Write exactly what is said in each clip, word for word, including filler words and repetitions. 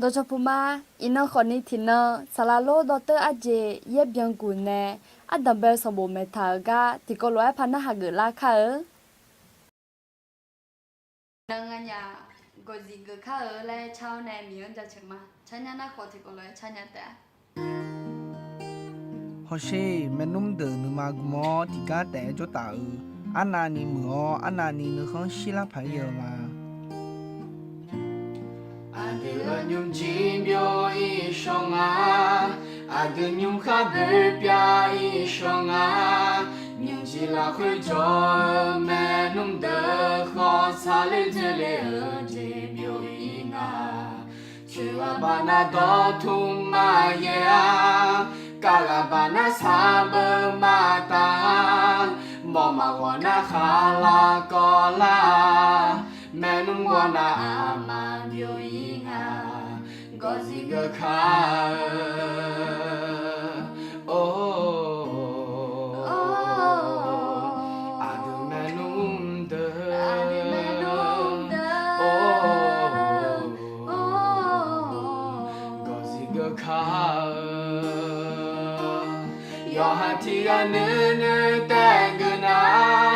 Dawqcawq puq ma. Iqnan khawfni tiqnan saqlaq lor dawrteur arjeq yaer byanguq nae ardanq bae-eu sanqbof maeqtaq-euq gar tiqkawv lof-aer par narhaq geuflar kar-eu. Nan nganyaf gawqzif geuf kar-eu laer car-awr nae Miqyaer-anr jaceuq ma. Carnya nar khawf tiqkawv lof-aer carnya taef-a. Hawsher maernmr deuq nuima gm-awr tiqgar taef-aer jawr taf-euq, arnavni muiq-awr arnavni nuikhanr shirlar paq-aer ghae-eu ma. Aqdui-euq nymrjir byov-ir shawr nga, aqdui nymrkhar boer pyav-ir shawr nga, nymrjir lafkhoer jawr-eu maernmr deuq khawf tsaqler dzoerle-eu jeq byov-ir nga. Coeq ghaq baqnar dawqtmq maqyaer-a, kar ghaq baqnar sarbeuv maqtaf-a, mawf maqghawq nar khaqlaq kawvlar-a, maernmr ghawrnav aqma byov-ir nga, gawqzif geuf kar-eu. Or, aqdui maernmr deuq, or, gawqzif geuf kar-eu. Yawqha tiq ghaq nuinoeq taef geuf nar,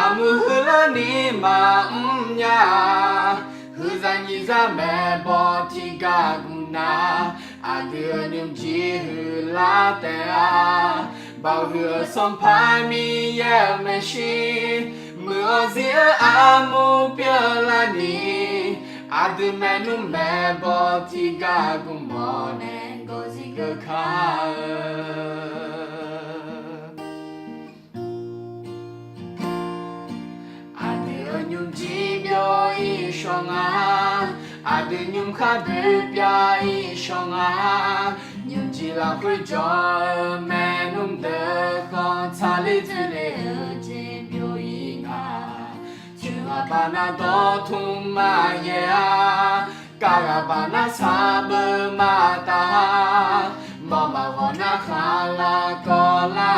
armuiq huiqlarni maqmr nya-a. Huiqzaq nyiqzaq maeqbawq tiq ghaq gmq nar, aqdui-euq nymrjir huiqlar taef-a. Baoq huiq-eu Sanqpaq Miqyaer-euq maeqshi, muiq-awr zir-eu armur pyeuflarni, aqdui maernmr maeqbawq tiq ghaq gmq-awr nae gawqzif geuf kar-eu. Aqdui-euq nymrjir byov-ir shawr nga, aqdui nymrkhar boer pyav-ir shawr nga, nymrjir lafkhoer jawr-eu maernmr deuq khawf tsaqler dzoerle-eu jeq byov-ir nga. Coeq ghaq baqnar dawqtmq maqyaer-a, kar ghaq baqnar sarbeuv maqtaf-a, mawf maqghawq nar khaqlaq kawvlar-a,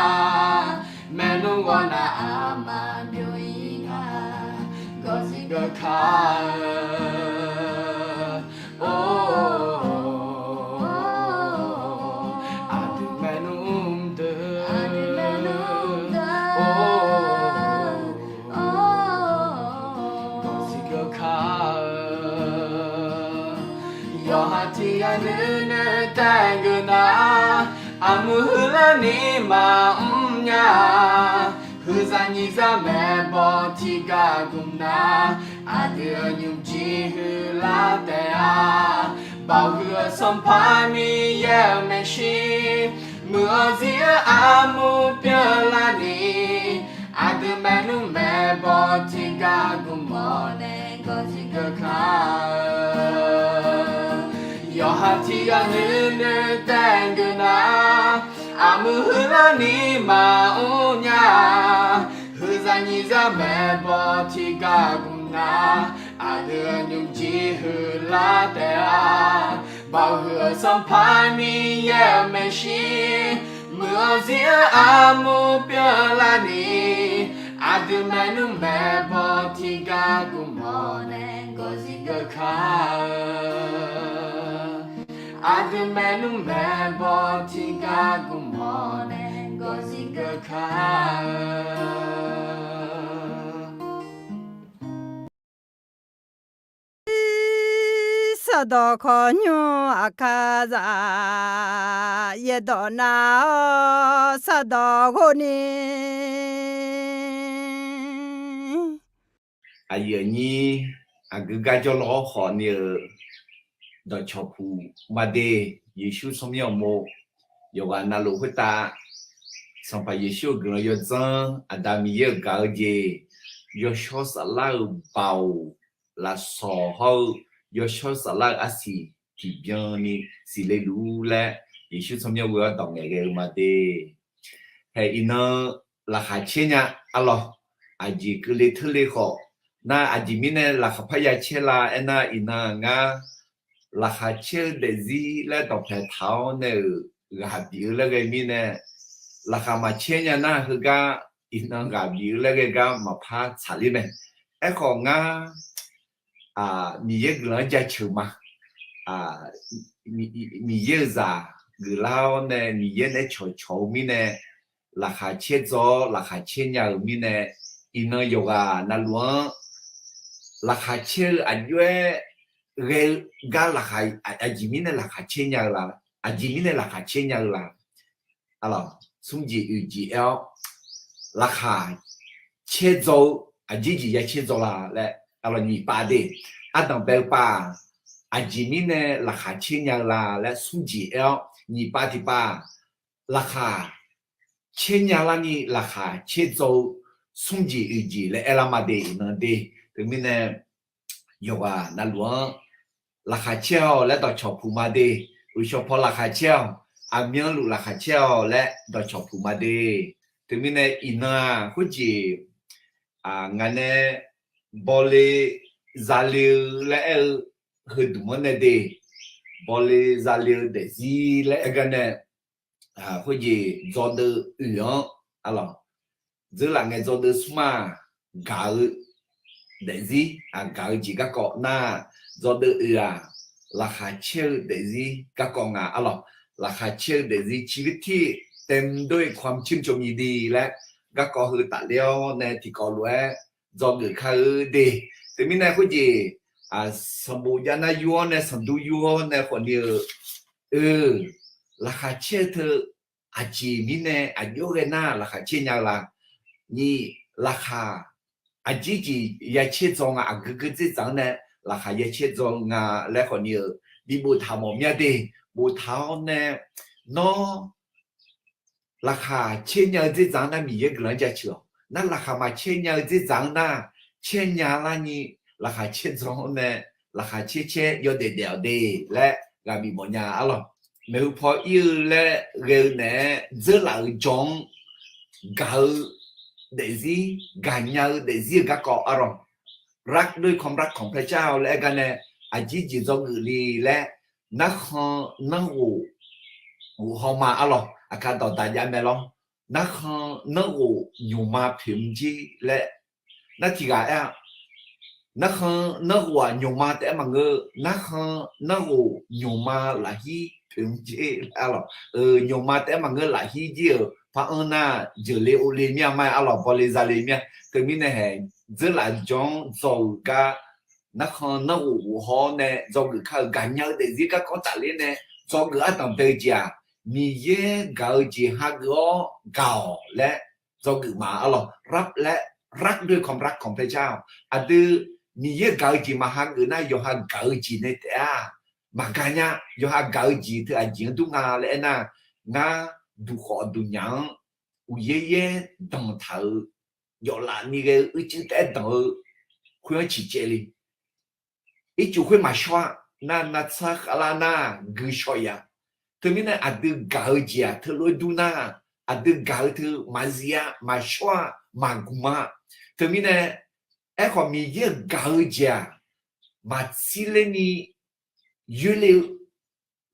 maernmr ghawrnav aqma byov-ir nga, gawqzif geuf kar-eu. Or, aqdui maernmr deuq, or, gawqzif geuf kar-eu. Yawqha tiq ghaq nuinoeq taef geuf nar, armuiq huiqlarni maqmr nya-a. Huiqzaq nyiqzaq maeqbawq tiq ghaq gmq nar, aqdui-euq nymrjir huiqlar taef-a. Baoq huiq-eu Sanqpaq Miqyaer-euq maeqshi, muiq-awr zir-eu armur pyeuflarni, aqdui maernmr maeqbawq tiq ghaq gmq-awr nae gawqzif geuf kar-eu. Yawqha tiq ghaq nuinoeq taef geuf nar, armuiq huiqlarni maqmr nya-a. Huiqzaq nyiqzaq maeqbawq tiq ghaq gmq nar, aqdui-euq nymrjir huiqlar taef-a. Baoq huiq-eu Sanqpaq Miqyaer-euq maeqshi, muiq-awr zir-eu armur pyeuflarni, aqdui maernmr maeqbawq tiq ghaq gmq-awr nae gawqzif geuf kar-eu. Aqdui maernmr maeqbawq tiq ghaq gmq-awr nae gawqzif geuf kar-eu. Sardawq khawqnymr aqkar zaq, yaerdawq nav-awr sardawq ghov ni. Aqyuif aqnyir, aqgeu gar jawrlawr-awr khawf ni-euq dawqcawq puq maqde, Yeqsur tsawrmyanr awq mov yawqghaq navluf khoertav Sanqpaq Yeqsur-euq guiqlanq yawdzanr, Aqda Miqyaer-euq gaq-eu jeq, Yawshawr Saflar-euq baoq lafsawq hawr-eu Yawshawr Saflar-euq arsiq tiqbyan ni siqle luf-ur laer, Yeqsur tsawrmyanr ghoe-awr dawq ngaeqghae-eu maqde. Hae iqnan laqkhaq caer nya arlawq. Aqjeq keuvle teurle khawf, nar aqjeq mirnae laqkhaq parya caer la aernar, iqnan ngar laqkhaq caer-eu daefzir laer dawqpae taq-awr nae-euq ghaq bif-eu laer ghae mirnae, laqkhaq maqcaer nya nar heugar iqnan ghaq bif-eu laer ghae gar maqpar tsaqler mae. Aerkhawf ngar Miqyaer guiqlanq-anr jaceuq ma. Miqyaer-euq zaq geuflar-awr nae Miqyaer naeq-aer cawqcawq-eu mirnae, laqkhaq caerdzaw-awr laqkhaq caer nya-euq mirnae, iqnan yawqghaq navluf-anr laqkhaq caer-eu aqjox-aer ghae-eu gar laqkhaq, aqjeq mirnae laqkhaq caer nya-eu la? Aqjeq mirnae laqkhaq caer nya-eu la? Smr jeq oeq jeq aer-awr, laqkhaq caerdzaw-eu aqjeq jeq ya caerdzaw la laer, nyiq pav de, ardanq bae-eu pav-aq, aqjeq mirnae laqkhaq caer nya-eu la laer smr jeq aer-awr, nyiq pav tiqpav, laqkhaq caer nya larni laqkhaq caerdzaw-eu smr jeq oeq jeq laer aerlar ma de, iqnan de. Teumirnae yawqghaq navluf-anr laqkhaq caer-awq laer dawqcawq puq ma de. Uqshawq paw laqkhaq caer-awq, aqmyanluf laqkhaq caer-awq laer dawqcawq puq ma de. Teumirnae iqnan-aq khoerjeq ngaq nae bawle zale-eu laer aer-eu heuduq-anr nae de, bawle zale-eu daefzir laer aer gar nae, khoerjeq dzawdeuv oeq-anr, arlawq, dzeurlaf ngae dzawdeuv smr-aq, gaq-eu daefzir, gaq-eu jeq garkawv nar, dzawdeuv oeq-aq, laqkhaq caer-eu daefzir garkawv nga, arlawq. Laqkhaq caer-eu daefzir ชีวิตที่เต็มด้วยความชื่นชมยินดี laer garkawv heu tafler-awr nae tiqkawv lof-aer dzawgeuf kar-eu de. Teumirnae khoerjeq, sanqbof jav nar yur-awr nae sanqdur yur-awr nae khawfni-eu, laqkhaq caer-eu teu aqjeq mirnae aqjox ghae nar laqkhaq caer nya-eu la? Nyiq, laqkhaq aqjeq jeq ya caerdzaw nga, aqgeu geu dzerdzaq-anr nae laqkhaq ya caerdzaw nga laer khawfni-eu bi boftaq mawf mya de. Boftaq-awr nae, nawr laqkhaq caer nya-eu dzerdzaq-anr nar Miqyaer guiqlanq-anr jaceuq-awq. Nar laqkhaq maqcaer nya-eu dzerdzaq-anr nar, caer nya larni laqkhaq caerdzaw-awr nae laqkhaq caer caer yawdaef daef-awq de laer ghaq bif mawf nya, arlawq. Maeqhu paw ir-eu laer ghae-eu naeq-aer dzeurlaf-euq jawr-anr gaq-eu daefzir, gaqnya-eu daefzir-euq garkawv, arlawq, รักด้วยความรักของพระเจ้า laer aer gar nae, aqjeq jeq dzawgeuf le laer, narkhan narghof ghof haw ma, arlawq, aqkar dawqdaq jav mae lawr. Narkhan narghof nymqma poeq mr jer laer, nar tiq ghaq aer-a, narkhan narghof-aq nymqma taef-aer maqngeur, narkhan narghof nymqma lafhir poeq mr jer, arlawq, nymqma taef-aer maqngeur lafhir jir-euq par anr nar, jeuqle ovle mir-a ma, arlawq, bawle zale mir-a. Teumirnae haeq dzeurlaf jawr-anr dzaw-euq gar, narkhan narghof ghof haw-awr nae dzawgeuf kar-euq gaqnya-eu daefzir garkawv tafler nae dzawgeuf ardanq bae-eu jeq-aq, Miqyaer gaq-eu jeq hageuf-awr gaq-awq laer dzawgeuf ma, arlawq, รักด้วยความรักของพระเจ้า. Aqdui Miqyaer gaq-eu jeq maqhageuf nar yawqha gaq-eu jeq nae taef-a. Maqgaq nya. Yawqha gaq-eu jeq teu aqjeq-anr dur nga laer aernar, ngar duqkhawf duqnyaf-anr uqyaer yaer danqtaq-euq, yawflaf ni ghae-eu uicuiv taef-aer danq-eu khoer-anr ciqcaev le. Ircuf khoer maqshawr-a. Nar navtsar khavlar nar gui shaw-ir-a. Teumirnae aqdui gaq-eu jeq-aq teulof-aer dur nar, aqdui gaq-eu teu maqzif-a, maqshawr-a, maqgmq-a. Teumirnae aerkhawf Miqyaer-euq gaq-eu jeq-aq, maqtsir ler ni yoerle-eu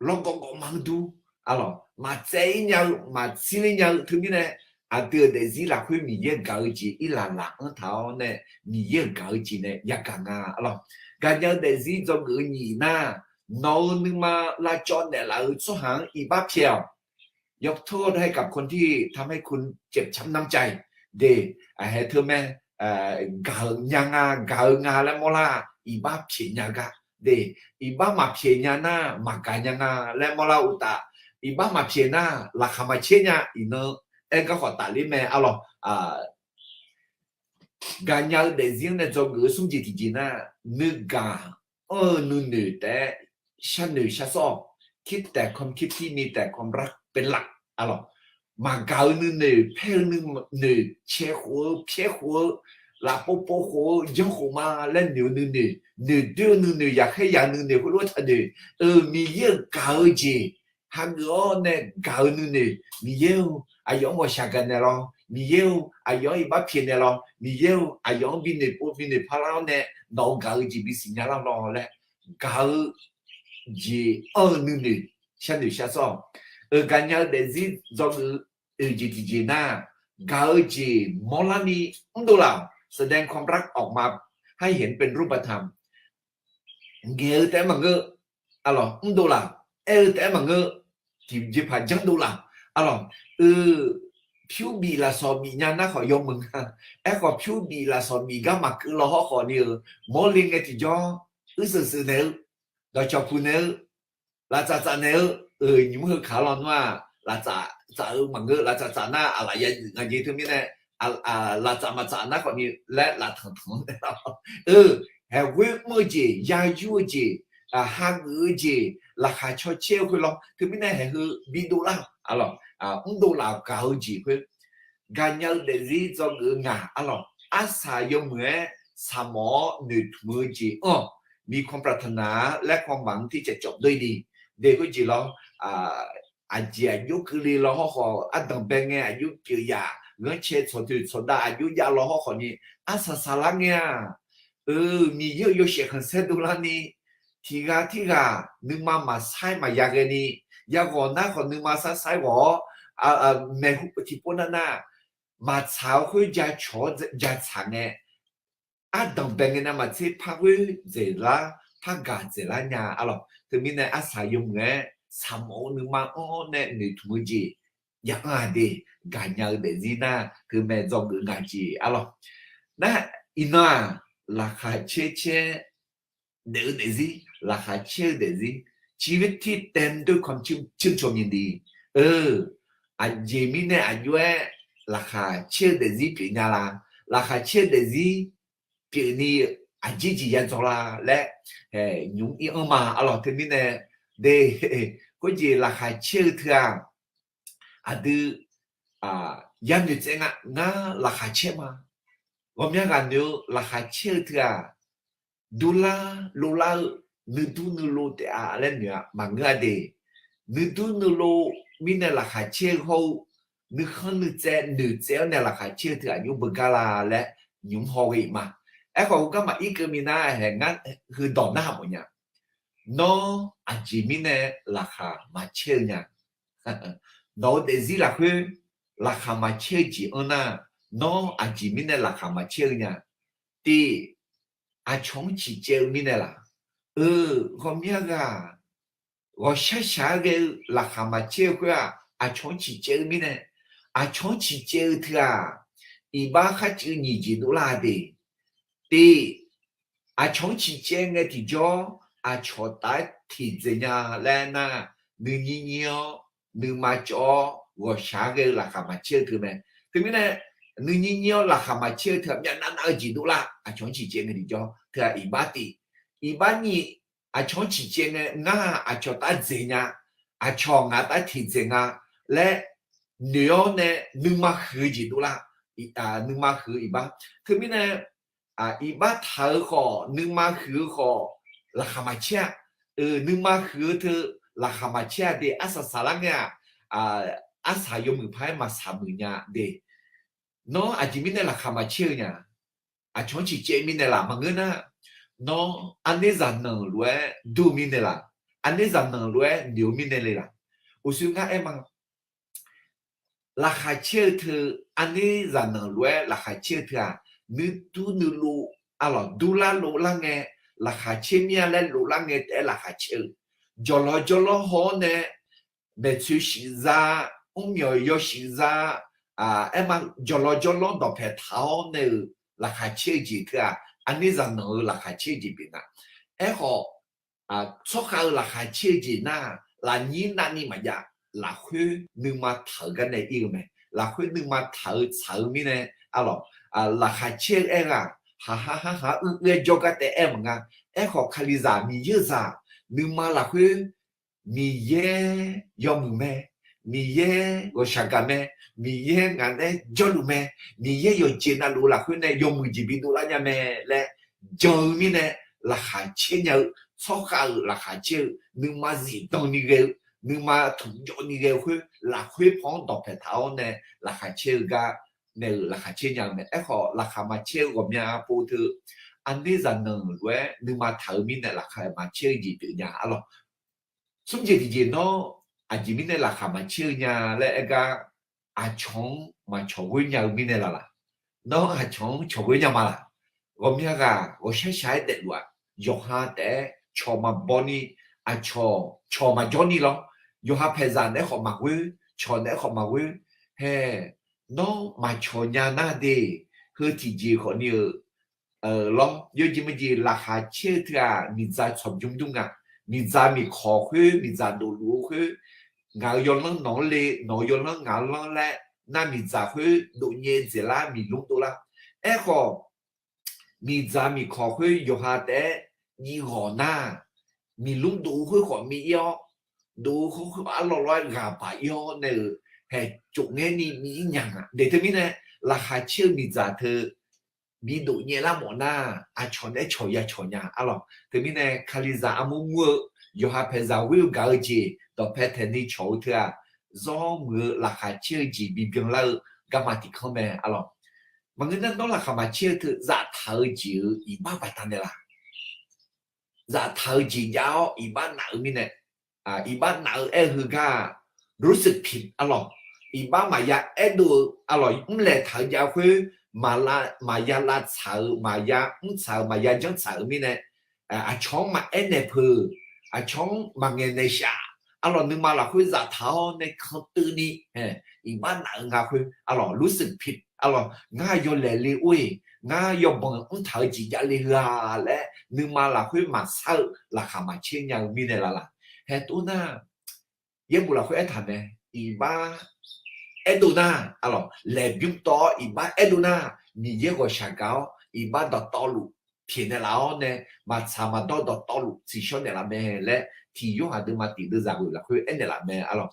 lawrgawv gawv ma-anr dur, arlawq, maqtsaev-ir nya-eu maqtsir ler nya-eu teumirnae, aqdui-euq daefzir lafkhoer Miqyaer gaq-eu jeq irlaq laq-anr taq-awr nae, Miqyaer-euq gaq-eu jeq nae yagaq nga, arlawq. Gaqnya-eu daefzir dzawgeuf-eu nyiq nar, nawq-euq nuima lavcawv naeqlaf-euq tsawrhaq-anr iqbax pyaeq-awq. ยกโทษให้กับคนที่ทำให้คุณเจ็บช้ำน้ำใจ de, aqhae teu mae, gaq-eu nya nga, gaq-eu nga laer mawrlar, iqbax pyaeq nya gar de, iqbax maqpyaeq nya nar maqgaq nya nga laer mawrlar uqtaf, iqbax maqpyaeq nar laqkhaq maqcaer nya, iqnan aer garkhawf tafler mae, arlawq. Gaqnya-eu daefzir-anr nae dzawgeuf-eu smr jeq tiqjeq nar, nuigaq anr-eu nuinoeq taef-aer sharnoeq sharsawr-awq. คิดแต่ความคิดที่มีแต่ความรักเป็นหลัก arlawq. Maqgaq-eu nuinoeq, paer-eu nuinoeq, cae khof-eu pyaer khof-eu, lafpov pov khof-eu janr khof ma laer noeq-eu nuinoeq, noeqdoer-eu nuinoeq, yaqkhaer yaq-eu nuinoeq khoerlof-aer taqnoeq-eu, Miqyaer-euq gaq-eu jeq hageuf-awr nae gaq-eu nuinoeq, Miqyaer-or, aqyawf-anr ghawqshaq gaqnaeq lawr, Miqyaer-or, aqyawf-anr iqbax pyaeqnaeq lawr, Miqyaer-or, aqyawf-anr binoeq pov binoeq parlar-awr nae nawq-euq gaq-eu jeq bisiq nya lar lawr laer, gaq-eu jeq anr-eu nuinoeq sharnoeq sharsawr-awq. Euq gaqnya-eu daefzir dzawgeuf-eu jeq tiqjeq nar, gaq-eu jeq mawrlar ni mrdov laf-awq. แสดงความรักออกมาให้เห็นเป็นรูปธรรม ngaeq-eu taef-aer maqngeur, Arlawq, mrdov laf-awq. Aer-eu taef-aer maqngeur. Tiqjeqpaq janrdov laf-awq. Arlawq, eu, pyur bif lafsawq bif nya nar khawf yawmuiq nga. Aerkhawf pyur bif lafsawq bif gar maqkeuv law hawrkhawf ni-euq mawrle ngae tiqjawr, uirseuq seuq naeq-eu, dawqcawq puq naeq-eu, laftsaf tsaf naeq-eu, eu, nymq mr heu kaq-awr lawnmr-aq, laftsaf tsaf-eu maqngeur, laftsaf tsaf nar aqlaf ya dzuif nga jeq teumirnae, laftsaf maqtsaf nar khawf ni laer laftanq tanq-anr nae, eu, haeqghoer mr-eu jeq, ya yur-eu jeq, hageuf-eu jeq, laqkhaq caw caer-eu khoer lawr teumirnae haeq heu bidov lar-awq. Arlawq, mrdov laf-awq gaq-eu jeq khoer gaqnya-eu daefzir dzawgeuf-eu ngaq. Arlawq, arsaq yawmuiq-aer saqmawf-awr noeqtmq-eu jeq anr-awq. มีความปรารถนา laer ความหวังที่จะจบด้วยดี de khoerjeq lawr. Aqjeq aqjox keuvle law hawrkhawf, ardanqbae ngae aqjox pyeuf yaf, ghanrcae tsawqtoeq tsawqdav aqjox jav law hawrkhawf ni, arsaq saqlar ngae-aq, eu, Miqyaer-euq yawshaef khanqsaer dovlar ni, tiqghaq tirghaq nuima maqsar-aer maqya ghae ni, yaghawq nar khawf nuima sar sar-aer ghawq-awr, maeqhu tiqpov nav nav maqtsaq-eu khoer jacawq-awr jatsaq ngae, ardanqbae ngae navmaqtser par ghoer dzaeqlar, par gaq dzaeqlar nya. Arlawq, teumirnae arsaq yawmuiq-aer saqmawf-eu nuima anr-awr nae noeqtmq-eu jeq ya anr-aq de, gaqnya-eu daefzir nar teumae dzawgeuf ngaq jeq. Arlawq, nar iqnan-aq, laqkhaq caer caer daef-eu daefzir, laqkhaq caer-eu daefzir, ชีวิตที่เต็มด้วยความชื่นชมยินดี eu, aqjeq mirnae aqjox-aer laqkhaq caer-eu daefzir pyeuf nya la? Laqkhaq caer-eu daefzir pyeufni aqjeq jeq ya dzaw la laer, nymq ir anr ma. Arlawq, teumirnae de, khoerjeq laqkhaq caer-eu teu-aq, aqdui yanoeq tsaev nga, ngar laqkhaq caer ma. Ghawqmya ghaq noeq-eu laqkhaq caer-eu teu-aq, durlar lovlar-eu nuidur nuilov taef-a laer noeq-a maqngeur-a de. Nuidur nuilov mirnae laqkhaq caer-eu hawr-eu, nuikhanr nuitsaev noeqtsaev-awr nae laqkhaq caer-eu teu aqjox beugar la laer nymq mr haw ghae-iq ma. Aerkhawf heugar maqir keuv minav haeq ngar heudawq narhaq mawf nya. Nawr aqjeq mirnae laqkhaq maqcaer-eu nya? Nawq-eu daefzir lafkhoer laqkhaq maqcaer-eu jeq anr nar, nawr aqjeq mirnae laqkhaq maqcaer-eu nya? Tiq, aqcawq-anr ciqcaev-eu mirnae laf? Eu, ghawqmya ghaq ghawqshar shaq-aer ghae-eu laqkhaq maqcaer-eu khoer-aq, aqcawq-anr ciqcaev-eu mirnae. Aqcawq-anr ciqcaev-eu teu-aq, iqbax kharcuiv nyiq jeq dovlar-a de. Tiq, aqcawq-anr ciqcaev ngae tiqjawr, aqcawq taf-aer tiqdzaeq nya laer nar, nuinyir nyir-awr nuima cawv-awr ghawqshaq-aer ghae-eu laqkhaq maqcaer-eu teu mae. Teumirnae, nuinyir nyir-awr laqkhaq maqcaer-eu teu-aq myavnav nav-eu jeq dovlar. Aqcawq-anr ciqcaev ngae tiqjawr teu-aq iqbax tiq, iqbax nyiq, aqcawq-anr ciqcaev ngae ngar aqcawq taf-aer dzaeq nya, aqcawq ngaq taf-aer tiqdzaeq nga laer noeq-awr nae nuima huiq-eu jeq dovlar. Nuima huiq-eu iqbax. Teumirnae, iqbax taq-eu khawf nuima huiq-eu khawf laqkhaq maqcaer-a. Nuima huiq-eu teu laqkhaq maqcaer-a de. Arsaq saqlar ngae-aq, arsaq yawmuiq paq-aer maqsaq muiq nya de. Nawr aqjeq mirnae laqkhaq maqcaer-eu nya? Aqcawq-anr ciqcaev mirnae laf maqngeur nar, nawr arnerzaq nanq lof-aer dur-eu mirnae laf? Arnerzaq nanq lof-aer noeq-eu mirnae le laf? Uqshoe ngar aer ma. Laqkhaq caer-eu teu, arnerzaq nanq lof-aer laqkhaq caer-eu teu-aq, nuidur nuilov, arlawq durlar lovlar ngae laqkhaq caer mir-a laer lovlar ngae taef-aer laqkhaq caer-eu. Jawqlawq jawrlawr haw-awr nae maeqtsoeq shif za, mrmyawq yawshuif za, aer ma, jawqlawq jawrlawr dawqpaeq taq-awr nae-euq laqkhaq caer-eu jeq teu-aq, arnerzaq nanq-eu laqkhaq caer-eu jeq pyeuf nga. Aerkhawf, tsawrkhav-euq laqkhaq caer-eu jeq nar, lafnyir navni maqjav, lafkhoer nuima taq-euq gar nae ir-eu mae. Lafkhoer nuima taq-eu tsaq-eu mirnae, arlawq, laqkhaq caer-eu aer ghaq, haqha harhaq-aer uir uir-aer jawrgar taef aer maqnga. Aerkhawf kalizaq Miqyaer-eu zaq, nuima lafkhoer Miqyaer yawmuiq mae, Miqyaer ghawqshaq gaq mae, Miqyaer ngaq nae jawrluf mae, Miqyaer yawqjeq navluf-eu lafkhoer nae yawmuiq jeq bidov lar nya mae laer jan-eu mirnae laqkhaq caer nya-eu, tsawrkhav-euq laqkhaq caer-eu, nuima zifdan ni ghae-eu, nuima tmqjawv ni ghae-eu khoer lafkhoer paw-anr dawqpaeq taq-awr nae laqkhaq caer-eu gar nae-euq laqkhaq caer nya-eu mae. Aerkhawf laqkhaq maqcaer-eu ghawqmya pov teu, arnerzaq nanq lof-aer nuima taq-eu mirnae laqkhaq maqcaer-eu jeq pyeuf nya, arlawq. Smr jeq tiqjeq nawr aqjeq mirnae laqkhaq maqcaer-eu nya laer aer gar, aqcawq-anr maqcawq ghoer nya-eu mirnae laf laq? Nawr aqcawq-anr cawq ghoer nya ma laq? Ghawqmya ghaq ghawqshar shaq-aer daefluf-aq, yawqha taef-aer cawq maqbaw ni, aqcawq cawq maqjawr ni lawr. Yawqha paeqzaq naeq-aer khawf maqghoer, cawq naeq-aer khawf maqghoer. Hae, nawr maqcawq nya nar de, heu tiqjeq khawfni-eu lawr, yawjeq maqjeq laqkhaq caer-eu teu-aq, miqdzaq tsawq bymr dmr nga. Miqdzaq miqkawq khoer, miqdzaq dofluf-eu khoer, ngaq-euq yawlanr nawq-anr le, nawq-euq yawlanr ngaq-anr lanr laer, nar miqdzaq khoer dofnyae dzaeqlar, miqlmr dovlar. Aerkhawf, miqdzaq miqkawq khoer yawqha taef-aer jiv ghawq nar, miqlmr dov-eu khoer khawf miv ir-awr, dov-eu khoer arlawr lawr-aer ghaq baq ir-awr nae-euq haeq tsofngaer ni miv ir nya nga. Daeq teumirnae, laqkhaq caer-eu miqdzaq teu bi dofnyae lar mawf nar, aqcawq naeq-aer cawq ya cawq nya arlawq. Teumirnae, Kalizaq armur mur-eu yawqha paeqzaq ghoer-eu gaq-eu jeq dawqpae taeqni cawq-eu teu-aq, zawr muiq-eu laqkhaq caer-eu jeq bibyan lar-eu garma tiq kanr mae arlawq. Maqngeur nar, nawr laqkhaq maqcaer-eu teu zaftaq-eu jeq-euq iqbax baqdanae laq? Zaftaq-eu jeq jav-awr iqbax naf-eu mirnae, iqbax naf-eu aer-eu heugar-aq, รู้สึกผิด arlawq. Iqbax maqya aerdov-eu arlawq, mrlaeq taq-eu jav khoer, maqya lavtsaq-euq, maqya mrtsaq-euq, maqya janrtsaq-euq mirnae, aqcawq-anr maqaer naeq peuq, aqcawq-anr maqngaeq naeq shaf arlawq, nuima lafkhoer zaftaq-awr nae kanteuvni iqbax naf-eu nga khoer arlawq, รู้สึกผิด arlawq, ngar yawlaeq le or-eq, ngar yawbanq mrtaq-eu jeq javle heu-a laer nuima lafkhoer maqsar-eu laqkhaq maqcaer nya-eu mirnae laf laq? Haeq tov nar, yaerbof lafkhoer aertaq mae, iqbax aerdov nar arlawq, laeqbymr tawv-awr iqbax aerdov nar, Miqyaer ghawqshaq gaq-awr iqbax dawqtawvluf pyaeqnaeq laf-awr nae, maqtsaq maqdawr dawqtawvluf tsiqshawr naeqlaf mae laer, tiq Yorhaq deuvma tiq deuvzaq ghoeq lafkhoer aernaeq laf mae arlawq.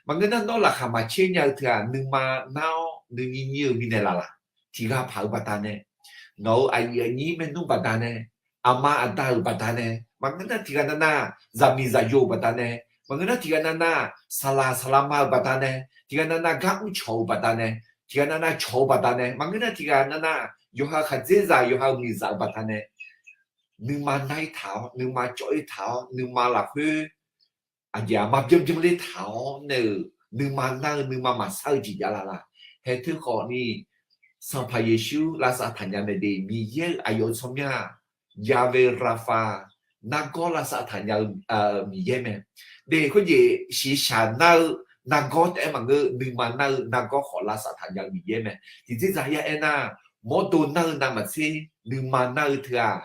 Maqngeur nar, nawr laqkhaq maqcaer nya-eu teu-aq, nuima nar-awr nuinyir nyir-eu mirnae laf laq? Tiq ghaq paq-euq baqdanae, nawq-euq aqyuif aqnyir maernmr baqdanae, aqma aqda-euq baqdanae, maqngeur nar tiq ghaq navnav zaqmiq zaqyo-euq baqdanae, maqngeur nar tiq ghaq navnav saqlaq saqlaqma-euq baqdanae, tiq ghaq navnav gar mrcawq-euq baqdanae, tiq ghaq navnav cawq-eu baqdanae, maqngeur nar tiq ghaq navnav yawqha khaqdzerzaq yawqha-euq miqzaq-euq baqdanae, nuima nar-ir taq-awr, nuima cawv-ir taq-awr, nuima lafkhoer aqjeq-aq maqbyan byanler taq-awr nae-euq, nuima nar-eu nuima maqsar-eu jeq javlaf laq? Haeq teukhawfni, Sanqpaq Yeqsur lavsav taqnya mae de, Miqyaer-euq aqyawf-eu tsawrmyanr-aq, Yahweh Rapha, nargawr lavsav taqnya-eu Miqyaer mae. De khoerjeq shiqshaq nar-eu nargawr taef-aer maqngeur, nuima nar-eu nargawr khawf lavsav taqnya-eu Miqyaer mae. Tiqdzer zaq ya aernar, mawrdo nar-eu navmaqtser nuima nar-eu teu-aq,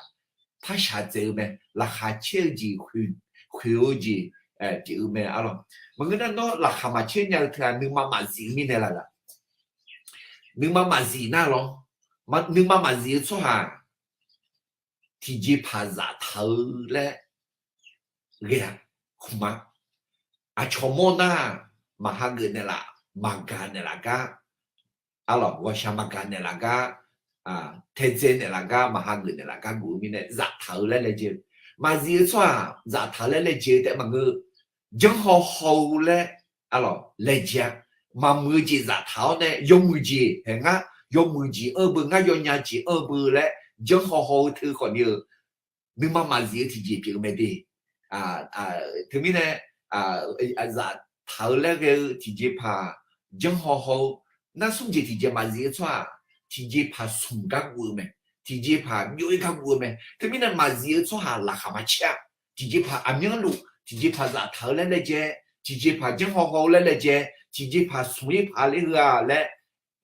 par shaqdzaeq-eu mae. Laqkhaq caer-eu jeq khoeq-eu jeq pyeuf-eu mae arlawq. Maqngeur nar, nawr laqkhaq maqcaer nya-eu teu-aq, nuima maqzif-eu mirnae laf laq? Nuima maqzif nar lawr, nuima maqzif-eu tsawrhaq tiqjeqpaq zaftaq-eu laer ghae-a. Khmq-a, aqcawq mawr nar, maqha geuf naeqlaf, maqgaq naeqlaf gar, arlawq, ghawqshaq maqgaq naeqlaf gar, taedzae naeqlaf gar, maqha geuf naeqlaf gar guf-eu mirnae zaftaq-eu laer laejae-eu. Maqzif-eu tsawrhaq zaftaq-eu laer laejae-eu taef-aer maqngeur. Janrhaw haw-eu laer, arlawq, laejae-a. Maqmuiq-eu jeq zaftaq-awr nae yawmuiq jeq, haeq ngar yawmuiq jeq anr-eu beu, ngar yawnya jeq anr-eu beu laer janrhaw haw-eu teu khawfni-eu, nuima maqzif-eu tiqjeq pyeuf-eu mae de. Teumirnae, zaftaq-eu laer ghae-eu tiqjeqpaq janrhaw haw-eu, nar smr jeq tiqjeq maqzif-eu tsawrhaq tiqjeqpaq smq gar guv-eu mae. Tiqjeqpaq byov-ir gar guv-eu mae. Teumirnae maqzif-eu tsawrhaq laqkhaq maqcaer-a. Tiqjeqpaq aqmyanluf, tiqjeqpaq zaftaq-eu laer laejae, tiqjeqpaq janrhaw haw-eu laer laejae, tiqjeqpaq smq-ir paq ler heu-a laer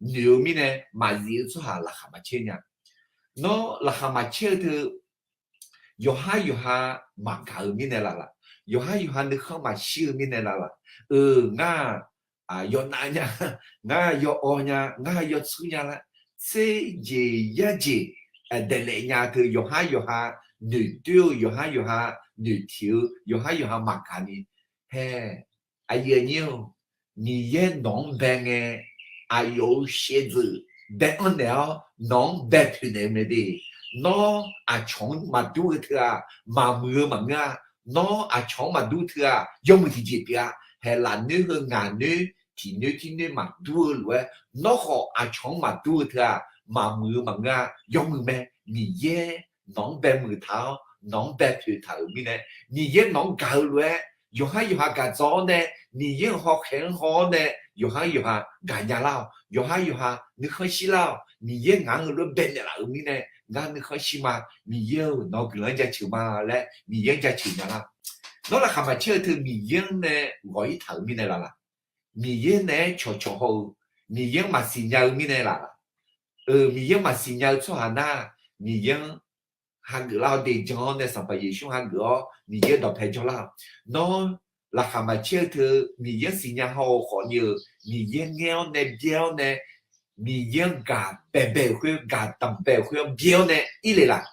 noeq-eu mirnae, maqzif-eu tsawrhaq laqkhaq maqcaer nya. Nawr laqkhaq maqcaer-eu teu yawqhar yawqha maqgaq-eu mirnae laf laq? Yawqhar yawqha nuikhanr maqshir-eu mirnae laf laq? Euq, ngar yawnav nya, ngar yawawv nya, ngar yawtsur nya laer, tser jeq yar jeq daeqlaef nya teu yawqhar yawqha noeqdoer-eu, yawqhar yawqha noeqtiq-eu, yawqhar yawqha maqgaq ni, hae, aqyuif aqnyir-or, Miqyaer nawq-anr bae ngae, aqyawf-euq shaevdzeuf bae anr naeq-awr nawq-anr bae poeq naeq-eu mae de. Nawr aqcawq-anr maqdur-eu teu-aq, maqmuiq-eu maqngeur-a. Nawr aqcawq-anr maqdur teu-aq, yawmuiq tiqjeq pyeuf-a. Haeq lafnoer heu ngaq noer tiq noer tir noer maqdur-eu lof-aer, nawr khawf aqcawq-anr maqdur-eu teu-aq, maqmuiq-eu maqngeur-a. Yawmuiq mae. Miqyaer nawq-anr bae muiq taq-awr, nawq-anr bae poeq taq-euq mirnae, Miqyaer nawq-anr gaq-eu lof-aer, yawqhar yawqha gaq dzaw-awr nae, Miqyaer-euq hawkhaeq-anr haw-awr nae, yawqhar yawqha gaqnya lar-awq. Yawqhar yawqha nuikhanr shir lar-awq. Miqyaer ngaq-anr heulof-aer bae naeqlaf-euq mirnae, ngar nuikhanr shir ma. Miqyaer-euq nawq-eu guiqlanq-anr jaceuq ma laer Miqyaer-anr jaceuq nya lar. Nawr laqkhaq maqcaer-eu teu Miqyaer-anr nae ghawq-ir taq-euq mirnae laf laf. Miqyaer naeq-aer cawqcawq haw-eu, Miqyaer-anr maqsiq nya-eu mirnae laf laf. Euq, Miqyaer maqsiq nya-eu tsawrhaq nar, Miqyaer-anr hageuf lar-awr, deq jan-awr nae Sanqpaq Yeqsur hageuf-awr Miqyaer dawqpae jawrlar-awq. Nawr laqkhaq maqcaer-eu teu Miqyaer-anr siqnya haw-eu khawfni-euq, Miqyaer ngaer-awr nae byaer-awr nae, Miqyaer-anr gaq baebae-euq khoer, gaq danqbae-euq khoer-anr byaer-awr nae ir le laf.